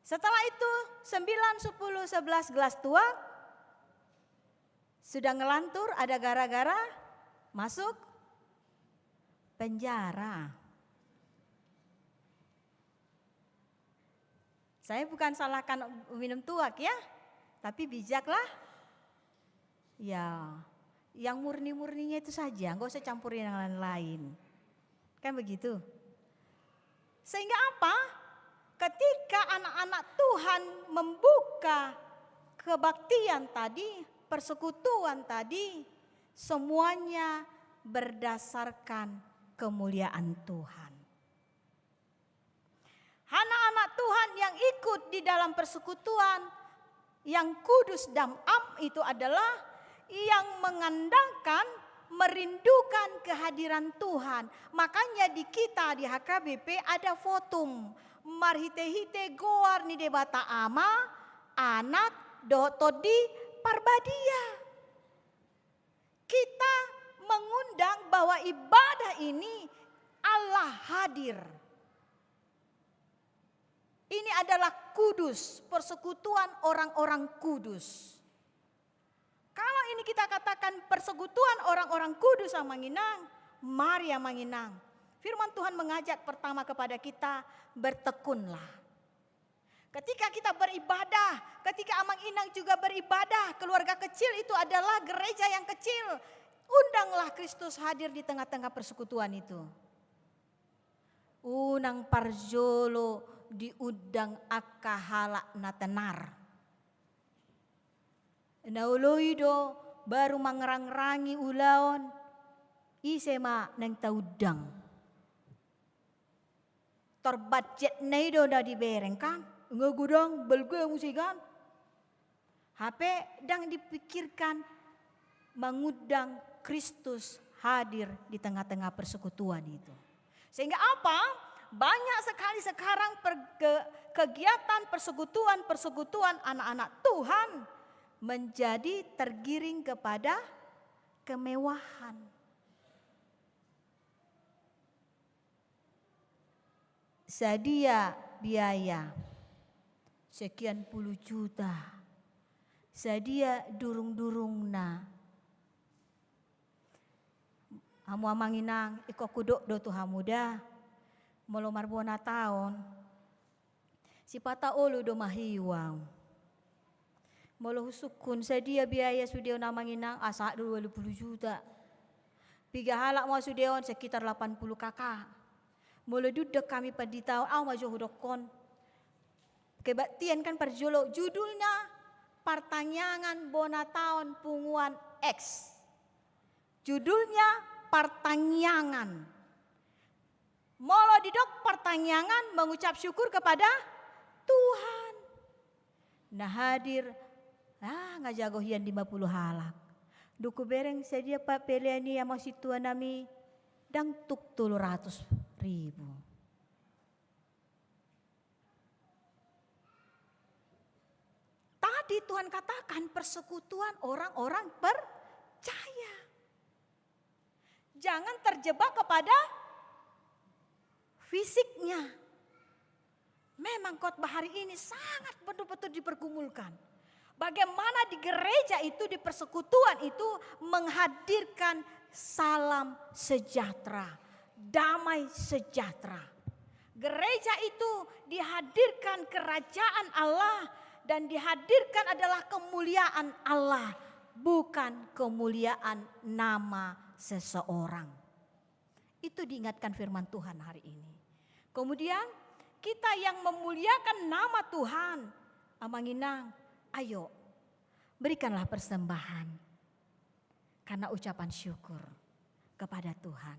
Setelah itu, sembilan, sepuluh, sebelas gelas tuak, sudah ngelantur, ada gara-gara, masuk penjara. Saya bukan salahkan minum tuak ya, tapi bijaklah. Ya, yang murni-murninya itu saja, nggak usah campur yang lain-lain. Kan begitu? Sehingga apa? Ketika anak-anak Tuhan membuka kebaktian tadi, persekutuan tadi, semuanya berdasarkan kemuliaan Tuhan. Anak-anak Tuhan yang ikut di dalam persekutuan yang kudus dan am itu adalah yang mengandalkan, merindukan kehadiran Tuhan. Makanya di kita di H K B P ada votum marhite-hite goar ni Debata Ama, Anak, dohot Tondi Parbadia. Kita mengundang bahwa ibadah ini Allah hadir. Ini adalah kudus, persekutuan orang-orang kudus. Kalau ini kita katakan persekutuan orang-orang kudus, Amang Inang, mari, Amang Inang. Firman Tuhan mengajak pertama kepada kita, bertekunlah. Ketika kita beribadah, ketika Amang Inang juga beribadah, keluarga kecil itu adalah gereja yang kecil. Undanglah Kristus hadir di tengah-tengah persekutuan itu. Unang parjolo diundang angka halak na tenar. Na olo i do baru mangrangrangi ulaon, ise ma naeng taundang. Tor budgetna i do na dibereng kan, nga godang balga muse kan. Hape ndang dipikirkan mengundang Kristus hadir di tengah-tengah persekutuan itu. Sehingga apa? Banyak sekali sekarang per-, ke-, kegiatan persekutuan-persekutuan anak-anak Tuhan menjadi tergiring kepada kemewahan. Sadia biaya sekian puluh juta, sadia durung-durungna. Hamu Amang Inang, ingkon hudok do tu hamu da, molo marbona taon, sipata olo do mahiuang. Molo husungkun sadia biaya sude on Amang Inang, asa do ualu puluh juta. Piga halak ma sude on, sekitar delapan puluh K K. Molo diundang hami pandita on, au ma jo hudokkon. Kebaktian kan parjolo, judulnya Partangiangan Bona Taon Punguan X. Judulnya Partangiangan. Molo didok partangiangan, mengucap syukur kepada Tuhan. Na hadir, ah, nga jago hian lima puluh halak. Dung hubereng sadia pelean i Amang Sintua nami, ndang tuk tolu ratus ribu. Tadi Tuhan katakan persekutuan orang-orang percaya. Jangan terjebak kepada fisiknya. Memang khotbah hari ini sangat betul-betul dipergumulkan. Bagaimana di gereja itu, di persekutuan itu menghadirkan salam sejahtera, damai sejahtera. Gereja itu dihadirkan kerajaan Allah dan dihadirkan adalah kemuliaan Allah, bukan kemuliaan nama seseorang. Itu diingatkan firman Tuhan hari ini. Kemudian, kita yang memuliakan nama Tuhan, Amang Inang, ayo, berikanlah persembahan karena ucapan syukur kepada Tuhan.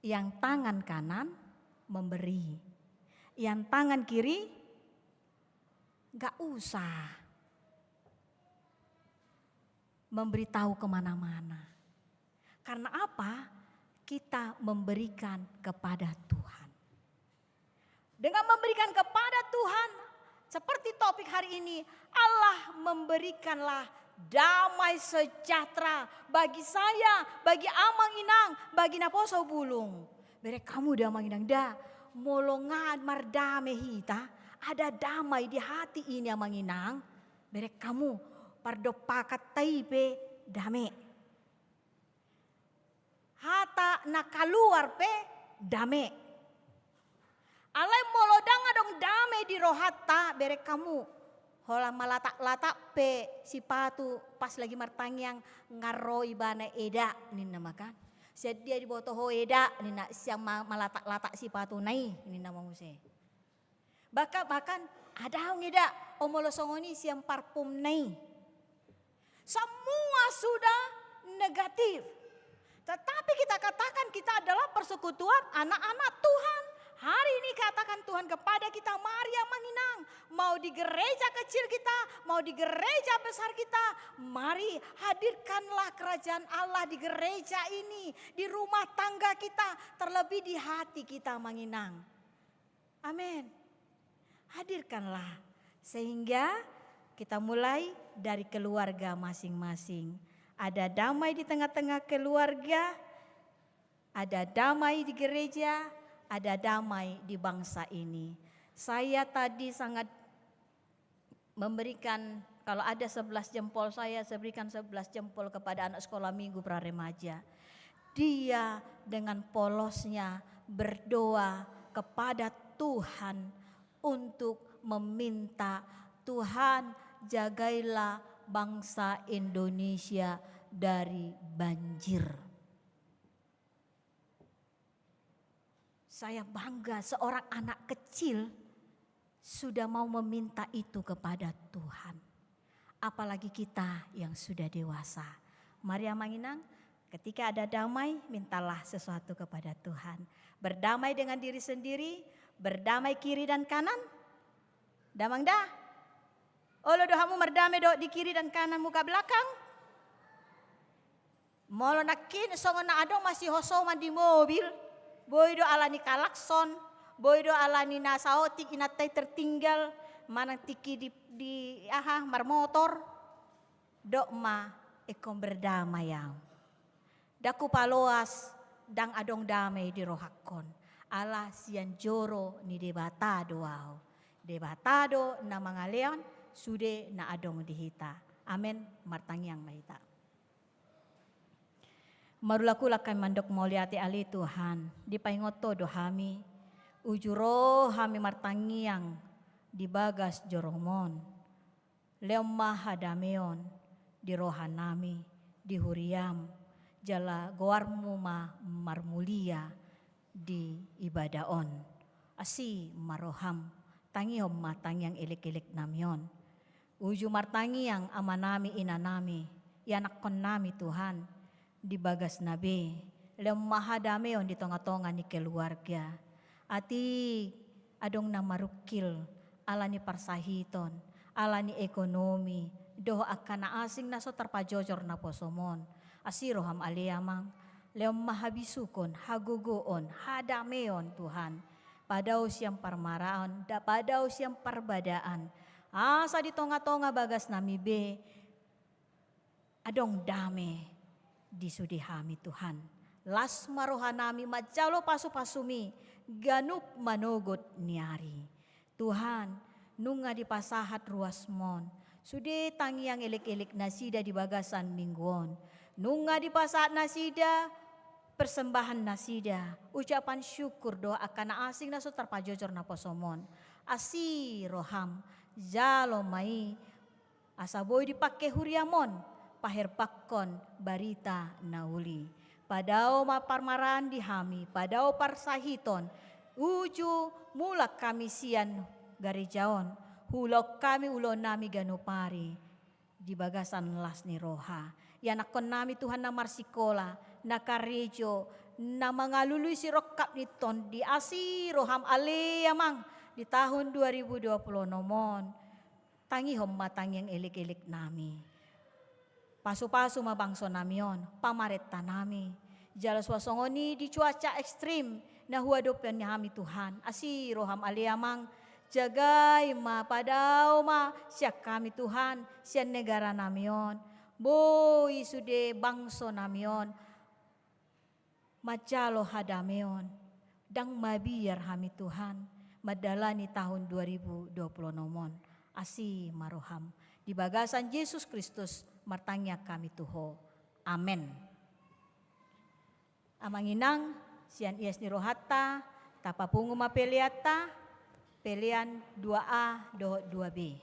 Yang tangan kanan memberi, yang tangan kiri nggak usah memberitahu kemana-mana. Karena apa? Kita memberikan kepada Tuhan. Dengan memberikan kepada Tuhan, seperti topik hari ini, Allah memberikanlah damai sejahtera bagi saya, bagi Amang Inang, bagi naposo bulung. Bereng hamu da Amang Inang da, molo nga mardame hita, ada damai di hati ini Amang Inang, bereng hamu, pardompakan ta i pe dame. Hata na kaluar pe dame. Alai molo ndang adong dame di rohanta, bereng hamu, holan malatak-latak pe sipatu pas lagi martangiang, nga ro ibana eda ninna ma kan. Sian dia diboto ho eda ninna, sian ma-, malatak-latak sipatuna i ninna ma muse. Bahkan, bahkan, adong eda, o molo songon i sian parfumna i. Semua sudah negatif. Tetapi kita katakan kita adalah persekutuan anak-anak Tuhan. Hari ini katakan Tuhan kepada kita, mari Amang Inang, mau di gereja kecil kita, mau di gereja besar kita, mari hadirkanlah kerajaan Allah di gereja ini, di rumah tangga kita, terlebih di hati kita, Amang Inang. Amin. Hadirkanlah, sehingga kita mulai dari keluarga masing-masing. Ada damai di tengah-tengah keluarga, ada damai di gereja, ada damai di bangsa ini. Saya tadi sangat memberikan, kalau ada sebelas jempol saya, saya berikan sebelas jempol kepada anak sekolah minggu pra remaja. Dia dengan polosnya berdoa kepada Tuhan untuk meminta, "Tuhan, jagailah bangsa Indonesia dari banjir." Saya bangga seorang anak kecil sudah mau meminta itu kepada Tuhan. Apalagi kita yang sudah dewasa. Mari Amang Inang, ketika ada damai, mintalah sesuatu kepada Tuhan. Berdamai dengan diri sendiri, berdamai kiri dan kanan. Damang da? Olo do hamu mardame do di kiri dan kanan, muka belakang? Molo nangkin songon na adong masihosoman di mobil, boi do ala ni kalakson, boi do ala ni na saotik inanta i tertinggal, manang tingki di, di aha, marmotor, dok ma, ingkon berdamai au. Ndang hupaloas, ndang adong dame di rohangkon. Ala sian joro ni Debata do au. Debata do na mangalehon sude na adong di hita. Amen. Martangiang ma hita. Marulak-ulak hami mandok mauliate ale Tuhan, dipaingot Ho do hami, uju ro hami martangiang di bagas joroMon. Lehon ma hadameon di rohanami, di huriaM, jala goarMu ma marmulia di ibadah on. Asi ma rohaM, tangihon ma tangiang elek-eleknami on. Uju martangiang amanami, inanami, ianakkonnami Tuhan, di bagasna be, lehon ma hadameon di tonga-tonga ni keluarga. Atik adong na marungkil, ala ni parsahiton, ala ni ekonomi, dohot angka na asing na so tarpajojor naposoMon. Asi rohaM ale Amang, lehon ma habisukon, hagogoon, hadameon Tuhan. Padao sian parmaraan, da padao sian parbadaan. Asa di tonga-tonga bagasnami be, adong dame di sude hami Tuhan. Las ma rohanami manjalo pasu-pasuMi, ganup manogot ni ari. Tuhan, nunga dipasahat ruasMon sude tangiang elek-elek nasida di bagasan minggu on. Nunga dipasahat nasida persembahan nasida, ucapan syukur dohot angka na asing na so tarpajojor naposoMon. Asi rohaM, jalo ma i, asa boi dipangke huriaMon, paherbakkon barita na uli. Padao ma parmaraan di hami, padao parsahiton, uju mulak hami sian gareja on, huulahon hami ulaonnami ganup ari di bagasan las ni roha. Ianakkonnami Tuhan na marsikola, na karejo, na mangalului sirongkap ni tondi, asi rohaM ale Amang, di tahun dua ribu dua puluh enam on. Tangihon ma tangiang elek-eleknami. Pasu-pasu ma bangsonami on, pamarentanami. Jala suang songon i di cuaca ekstrim na huadopi on ni hami Tuhan. Asi rohaM ale Amang, jagai ma, padao ma sian hami Tuhan, sian negaranami on. Boi sude bangsonami on manjalo hadameon, ndang mabiar hami Tuhan mandalani tahun dua ribu dua puluh enam on. Asi ma rohaM. Di bagasan Jesus Kristus martangiang hami tu Ho. Amen. Amang inang, sian ias ni rohanta, tapapungu ma peleanta, pelean dua A dohot dua B.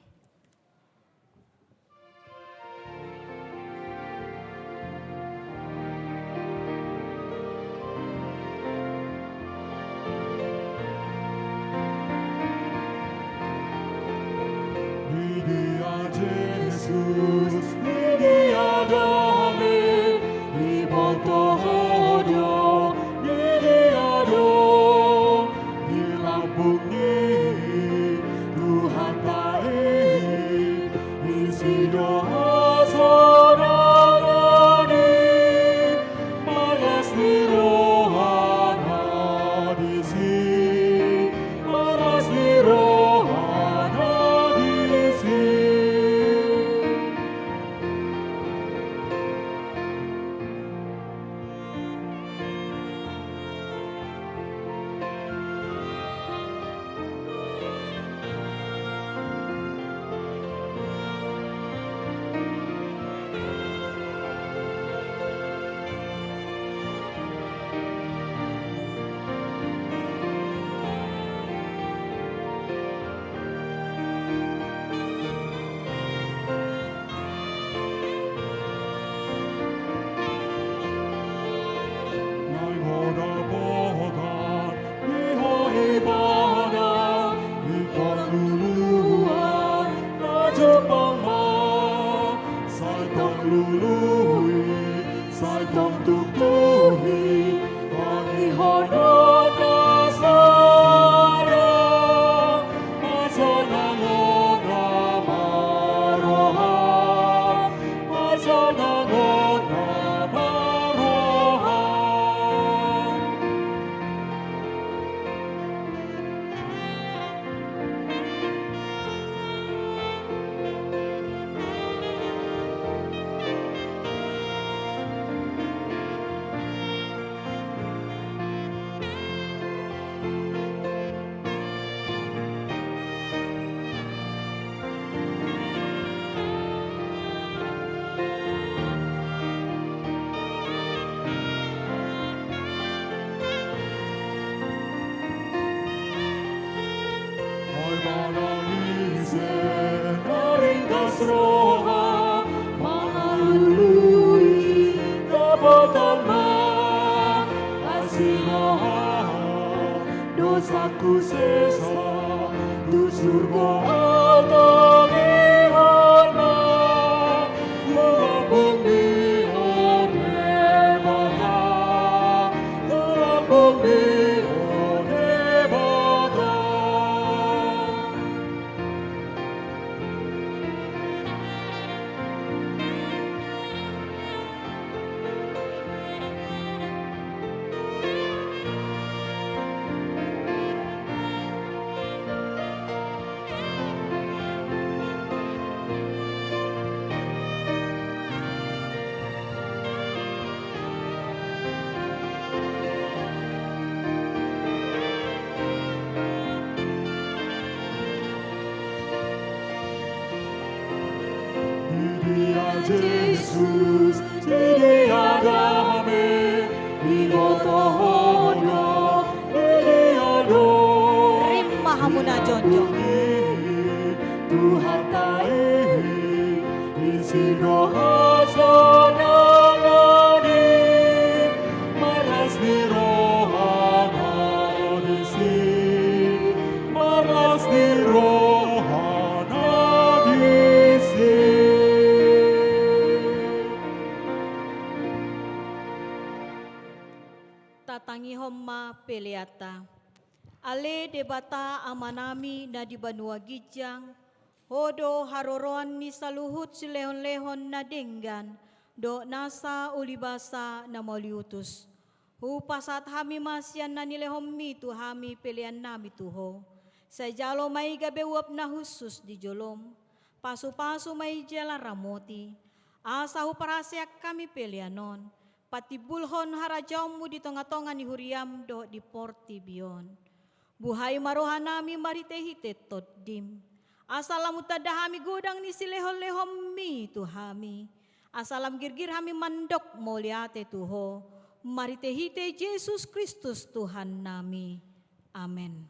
Didia Jesus, didia dame, diboto Ho do, didia do, di Sai tongtong tuhi, pangihonon na sada, pasanangon na marroha, pasanangon na marroha. Ai manang ise na ringgas roha, mangalului dapotan ma asi roha, dosangku sesa tu surgo atongihon ma. Tulang bumi o Debata, tulang bumi o Debata. Di dia Jesus, di dia dame, diboto ho do, di dia do. Rap ma hamu na jongjong. Tuhanta i, disi do hasonangan i, marlas ni rohana do disi, marlas ni rohana disi. Tatangihon ma peleanta. Ale Debata Amanami na di banua ginjang, Ho do haroroan ni saluhut silehonlehon na denggan, dohot nasa ulibasa na mauliutus. Hupasahat hami ma sian na nilehonmi tu hami peleannami tu Ho. Sai jalo ma i gabe uap na hushus di jolom. Pasupasu ma i jala ramoti. Asa huparhaseang hami pelean on patimbulhon harajaonmu di tongatonga ni huriam dohot di portibi on. Buhai ma rohanami marhitehite Tondim. Asa lam hutanda hami godang ni silehonlehonmi tu hami. Asa lam girgir hami mandok mauliate tu Ho. Marhitehite Jesus Kristus Tuhannami. Amen.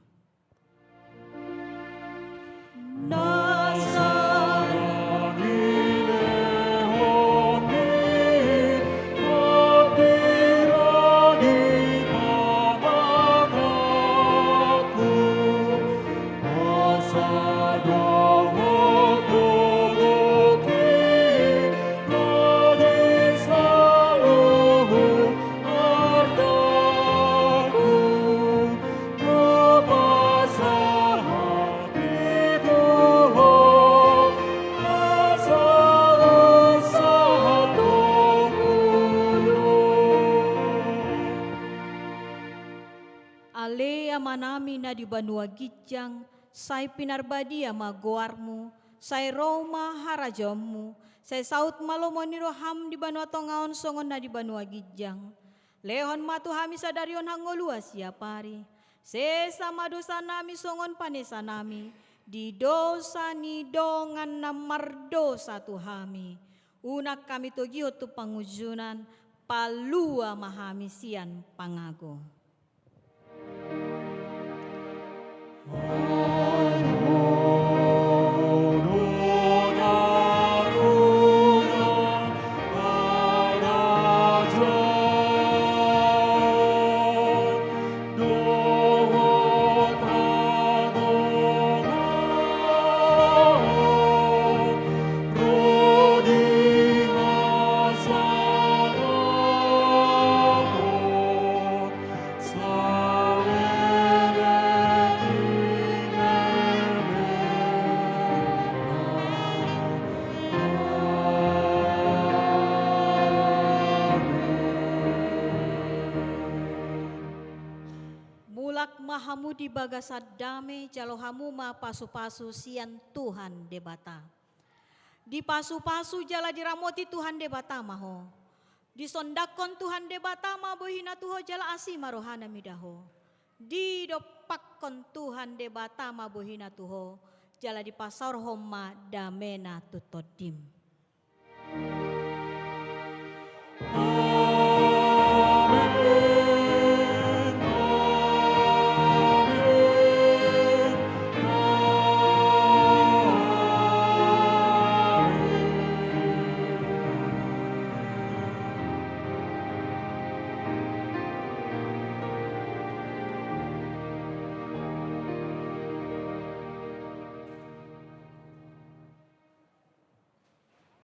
Ale Amanami na di banua ginjang, sai pinarbadia ma goarmu, sai ro ma harajaonmu, sai saut ma lomo ni roham di banua tonga on songon na di banua ginjang. Lehon ma tu hami sadari on hangoluan siapari. Sesa ma dosanami songon panesanami di dosa ni dongan na mardosa tu hami. Unang hami togihon tu pangunjunan, palua ma hami sian pangago. Mulak ma hamu di bagasan dame, jalo hamu ma pasu-pasu sian Tuhan Debata. Dipasu-pasu jala diramoti Tuhan Debata ma ho. Disondangkon Tuhan Debata ma bohina tu ho jala asi ma rohana mida ho. Didompakkon Tuhan Debata ma bohina tu ho, jala dipasaorhon ma damena tu tondim.